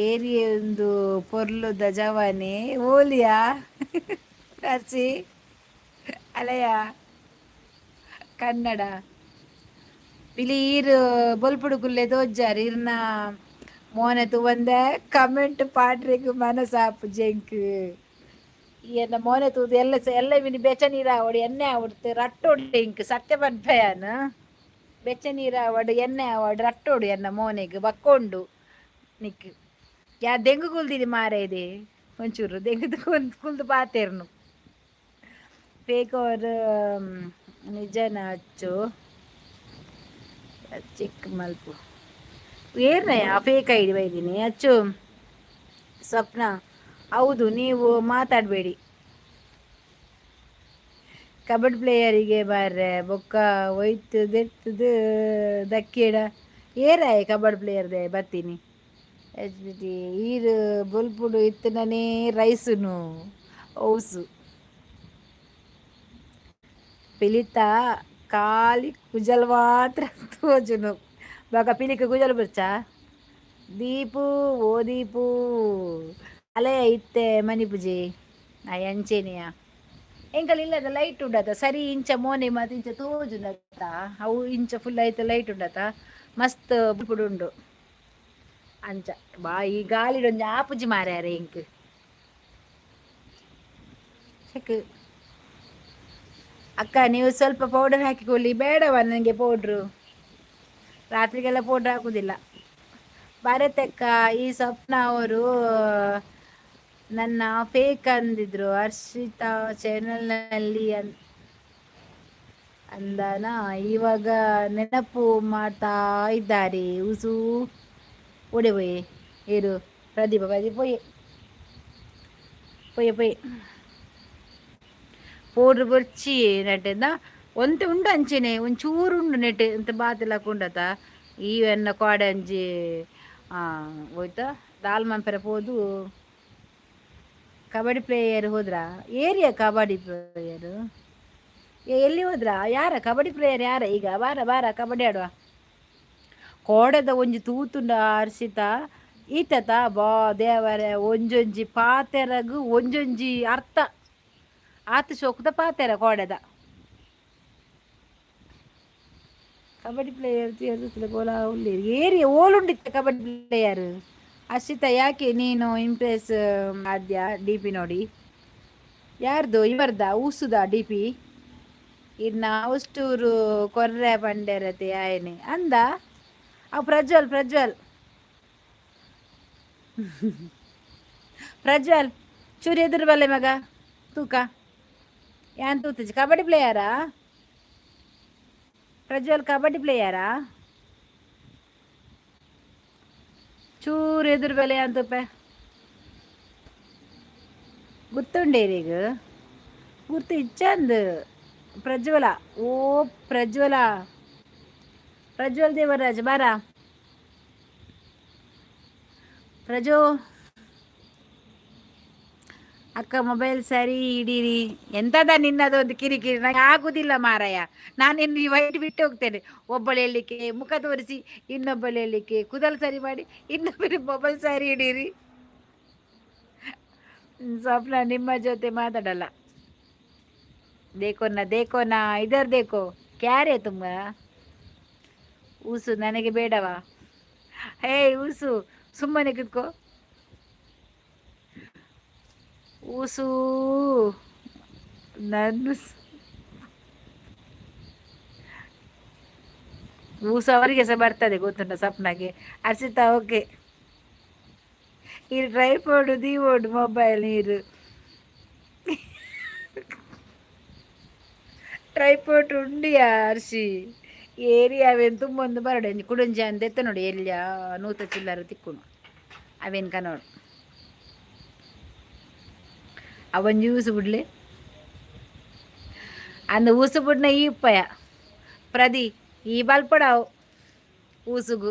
ಏರಿಯೊಂದು ಪೊರ್ಲುದ ಜವಾನೆ ಓಲಿಯಾ ಅರ್ಚಿ ಅಲಯ ಕನ್ನಡ ಪಿಲಿ. ಈರ್ ಬೊಲ್ಪುಡು ಕುಲ್ಲೆ ತೋಜ್ಜಾರ್. ಇರ್ನ ಮೋನೆ ತೂವಂದೆ ಕಮೆಂಟ್ ಪಾಡ್ರೆಗ್ ಮನಸಾಪುಜಿ ಎಂಕ್. ಎನ್ನ ಮೋನೆ ತೂದು ಎಲ್ಲ ಎಲ್ಲ ಮಿನಿ ಬೆಚ್ಚ ನೀರು ಆವಡ್ ಎಣ್ಣೆ ಆವಡ್ ರಟ್ಟೋಡು ಎಂಕ್. ಸತ್ಯ ಪನ್ಪೆಯಾನ್, ಬೆಚ್ಚ ನೀರು ಆವಡ್ ಎಣ್ಣೆ ಆವಡ್ ರಟ್ಟೋಡು ಎನ್ನ ಮೋನೆಗ್ ಬಕ್ಕೊಂಡು ನಿಕ್. ಯಾ ದೆಂಗು ಕುಲ್ದಿನಿ ಮಾರೆ ಇದೆ ಒಂಚೂರು ದೆಂಗುದು ಕುಲ್ದು ಪಾತೆರ್ನು. ಫೇಕ್ ಅವರ್ ನಿಜನ ಅಚ್ಚು? ಚೆಕ್ ಮಲ್ಪು. ಏರ್ನಯ ಫೇಕ್ ಐಡಿ ಬೈದಿನಿ ಅಚ್ಚು. ಸ್ವಪ್ನ ಹೌದು, ನೀವು ಮಾತಾಡಬೇಡಿ. ಕಬಡ್ಡಿ ಪ್ಲೇಯರಿಗೆ ಬಾರ್ರೆ ಬೊಕ್ಕ ಒಯ್ತು ದೆತ್ತದು ದಕ್ಕಿಡ ಏರಾಯ ಕಬಡ್ಡಿ ಪ್ಲೇಯರ್ದೆ ಬತ್ತೀನಿ. ಎಚ್ ಬಿ ಟಿ ಈರು ಬೊಲ್ಪುಡು ಇತ್ತನನೇ ರೈಸುನು ಔಸು. ಪಿಲಿತ ಖಾಲಿ ಕುಜಲ್ ಮಾತ್ರ ತೋಜುನು. ಬಾಕ ಪಿಲಿಕ್ ಕುಜಲ್ ಬಚ್ಚ. ದೀಪು, ಓ ದೀಪು ಅಲೆ ಇತ್ತೆ ಮಣಿಪುಜಿ ಅಂಚೆನೆಯ ಎಂಕಲ್ ಇಲ್ಲದ ಲೈಟ್ ಉಂಡತ ಸರಿ. ಇಂಚ ಮೋನೆ ಮಾತ ಇಂಚ ತೋಜುಂಡತ. ಅವು ಇಂಚ ಫುಲ್ ಐತ ಲೈಟ್ ಉಂಡತ, ಮಸ್ತ್ ಬುಲ್ಪುಡು ಉಂಡು ಅಂಚ. ಬಾ ಈ ಗಾಳಿಡೊಂಜಿ ಆಪುಜಿ ಮಾರ್ಯಾರೆ ಎಂಕ್. ಚೆಕ್ ಅಕ್ಕ, ನೀವು ಸ್ವಲ್ಪ ಪೌಡರ್ ಹಾಕಿಕೊಳ್ಳಿ. ಬೇಡವ ನನಗೆ ಪೌಡ್ರು, ರಾತ್ರಿಗೆಲ್ಲ ಪೌಡ್ರ್ ಹಾಕುವುದಿಲ್ಲ. ಭಾರತಕ್ಕ, ಈ ಸ್ವಪ್ನ ಅವರು ನನ್ನ ಫೇಕ್ ಅಂದಿದ್ರು ಹರ್ಷಿತಾ ಚಾನೆಲ್ನಲ್ಲಿ ಅಂದಾನ. ಇವಾಗ ನೆನಪು ಮಾಡ್ತಾ ಇದ್ದಾರೆ. ಉಸು ಒಡೆವೆ ಇರು ಪ್ರದೀಪ ಪ್ರದೀಪ ಪೋಯೆ ಪೋಯೆ ಪೋಯೆ. ಪೌಡ್ರ್ ಬೊರ್ಚಿ ನೆಟ್ಟಿಂದ ಒಂತೆ ಉಂಡು ಅಂಚೆನೆ ಒಂಚೂರು ಉಂಡು ನೆಟ್ ಇಂತ ಬಾತಿಲ ಕುಂಡತ. ಈ ಎನ್ನ ಕೋಡೆ ಅಂಜಿ ಹೋಯ್ತಾ ದಾಲ್ ಮನ್ಪೆರೆ ಪೋದು. ಕಬಡ್ಡಿ ಪ್ಲೇಯರ್ ಹೋದ್ರಾ? ಏರಿಯಾ ಕಬಡ್ಡಿ ಪ್ಲೇಯರ್ ಎಲ್ಲಿ ಹೋದ್ರಾ? ಯಾರ ಕಬಡ್ಡಿ ಪ್ಲೇಯರ್ ಯಾರ ಈಗ? ಬಾರ ಬಾರ, ಕಬಡ್ಡಿ ಆಡುವ. ಕೋಡೆದ ಒಂಜಿ ತೂತುಂಡ ಅರ್ಷಿತ ಈತತ ಬಾ ದೇವರೆ, ಒಂಜೊಂಜಿ ಪಾತೆರಗು ಒಂಜೊಂಜಿ ಅರ್ಥ. ಆತ ಶೋಕದ ಪಾತೆರ ಕೋಡೆದ. ಕಬಡ್ಡಿ ಪ್ಲೇಯರ್ ಗೋಲಾ ಉಳ್ಳೇರು ಏರಿಯಾ ಓಲುಂಡಿತ್ತ ಕಬಡ್ಡಿ ಪ್ಲೇಯರ್? ಅರ್ಷಿತ, ಯಾಕೆ ನೀನು ಇಂಪ್ರೆಸ್ ಆದ್ಯ ಡಿ ಪಿ ನೋಡಿ? ಯಾರ್ದು? ಇವರ್ದ ಊಸುದ ಡಿ ಪಿ? ಇನ್ನ ಉಷ್ಟೂರು ಕೊರ್ರೆ ಪಂಡೆರತೆ ಆಯನೆ ಅಂದ. ಆ ಪ್ರಜ್ವಲ್, ಪ್ರಜ್ವಲ್, ಪ್ರಜ್ವಲ್, ಚೂರು ಎದುರು ಬಲ್ಲೆ ಮಗ. ತೂಕ ಯಾನ್ ತೂತುಜಿ. ಕಬಡ್ಡಿ ಪ್ಲೇಯರಾ ಪ್ರಜ್ವಲ್? ಕಬಡ್ಡಿ ಪ್ಲೇಯರಾ? ಚೂರು ಎದುರು ಬೆಲೆ ಅಂತುಪ್ಪೆ. ಗುರ್ತುಂಡೇರಿಗ ಗುರ್ತು ಇಚ್ಚಂದ್. ಪ್ರಜ್ವಲ, ಓ ಪ್ರಜ್ವಲ, ಪ್ರಜ್ವಲ್ ದೇವರಾಜ್, ಬಾರ ಪ್ರಜೋ. ಅಕ್ಕ, ಮೊಬೈಲ್ ಸರಿ ಹಿಡೀರಿ. ಎಂತದ ನಿನ್ನದು ಒಂದು ಕಿರಿಕಿರಿ? ನಂಗೆ ಆಗುದಿಲ್ಲ ಮಾರಾಯ. ನಾನು ಇನ್ನು ಈ ವೈಟ್ ಬಿಟ್ಟು ಹೋಗ್ತೇನೆ. ಒಬ್ಬಳು ಹೇಳಲಿಕ್ಕೆ ಮುಖ ತೋರಿಸಿ, ಇನ್ನೊಬ್ಬಳು ಹೇಳಲಿಕ್ಕೆ ಕುದಲ್ ಸರಿ ಮಾಡಿ, ಇನ್ನೊಬ್ಬರು ಮೊಬೈಲ್ ಸರಿ ಹಿಡೀರಿ. ಸ್ವಪ್ನ ನಿಮ್ಮ ಜೊತೆ ಮಾತಾಡಲ್ಲ. ದೇಖೋ ನಾ, ದೇಖೋ ನಾ, ಇದರ್ ದೇಖೋ, ಕ್ಯಾರೇ ತುಂಬ ಊಸು ನನಗೆ ಬೇಡವಾ? ಹೇ ಊಸು, ಸುಮ್ಮನೆ ಕುತ್ಕೋ ಊಸು. ನನ್ನ ಊಸು ಅವರಿಗೆ ಸಹ ಬರ್ತದೆ, ಗೊತ್ತುಂಟ ಸಪ್ನಾಗೆ. ಅರ್ಷಿತಾ, ಓಕೆ. ಈ ಟ್ರೈಪೋಡು ದೀವೋಡು ಮೊಬೈಲ್ ನೀರು ಟ್ರೈಪೋಡ್ ಉಂಡಿಯಾ ಅರ್ಷಿ? ಏರಿ ಅವೇನು ತುಂಬೊಂದು ಬರಡು ಕುಡೊಂಜಿ ಅಂದೆತ್ತ ನೋಡಿ ಎಲ್ಲಿಯ ನೂತ ಚಿಲ್ಲರ ತಿಕ್ಕುನು ಅವೇನು ಕನೋಡು. ಅವೊಂಜಿ ಊಸು ಬಿಡ್ಲೆ ಅಂದ ಊಸು ಬುಡ್ನ ಈ ಉಪ್ಪಯ. ಪ್ರದಿ ಈ ಬಲ್ಪಡಾವು ಊಸುಗು.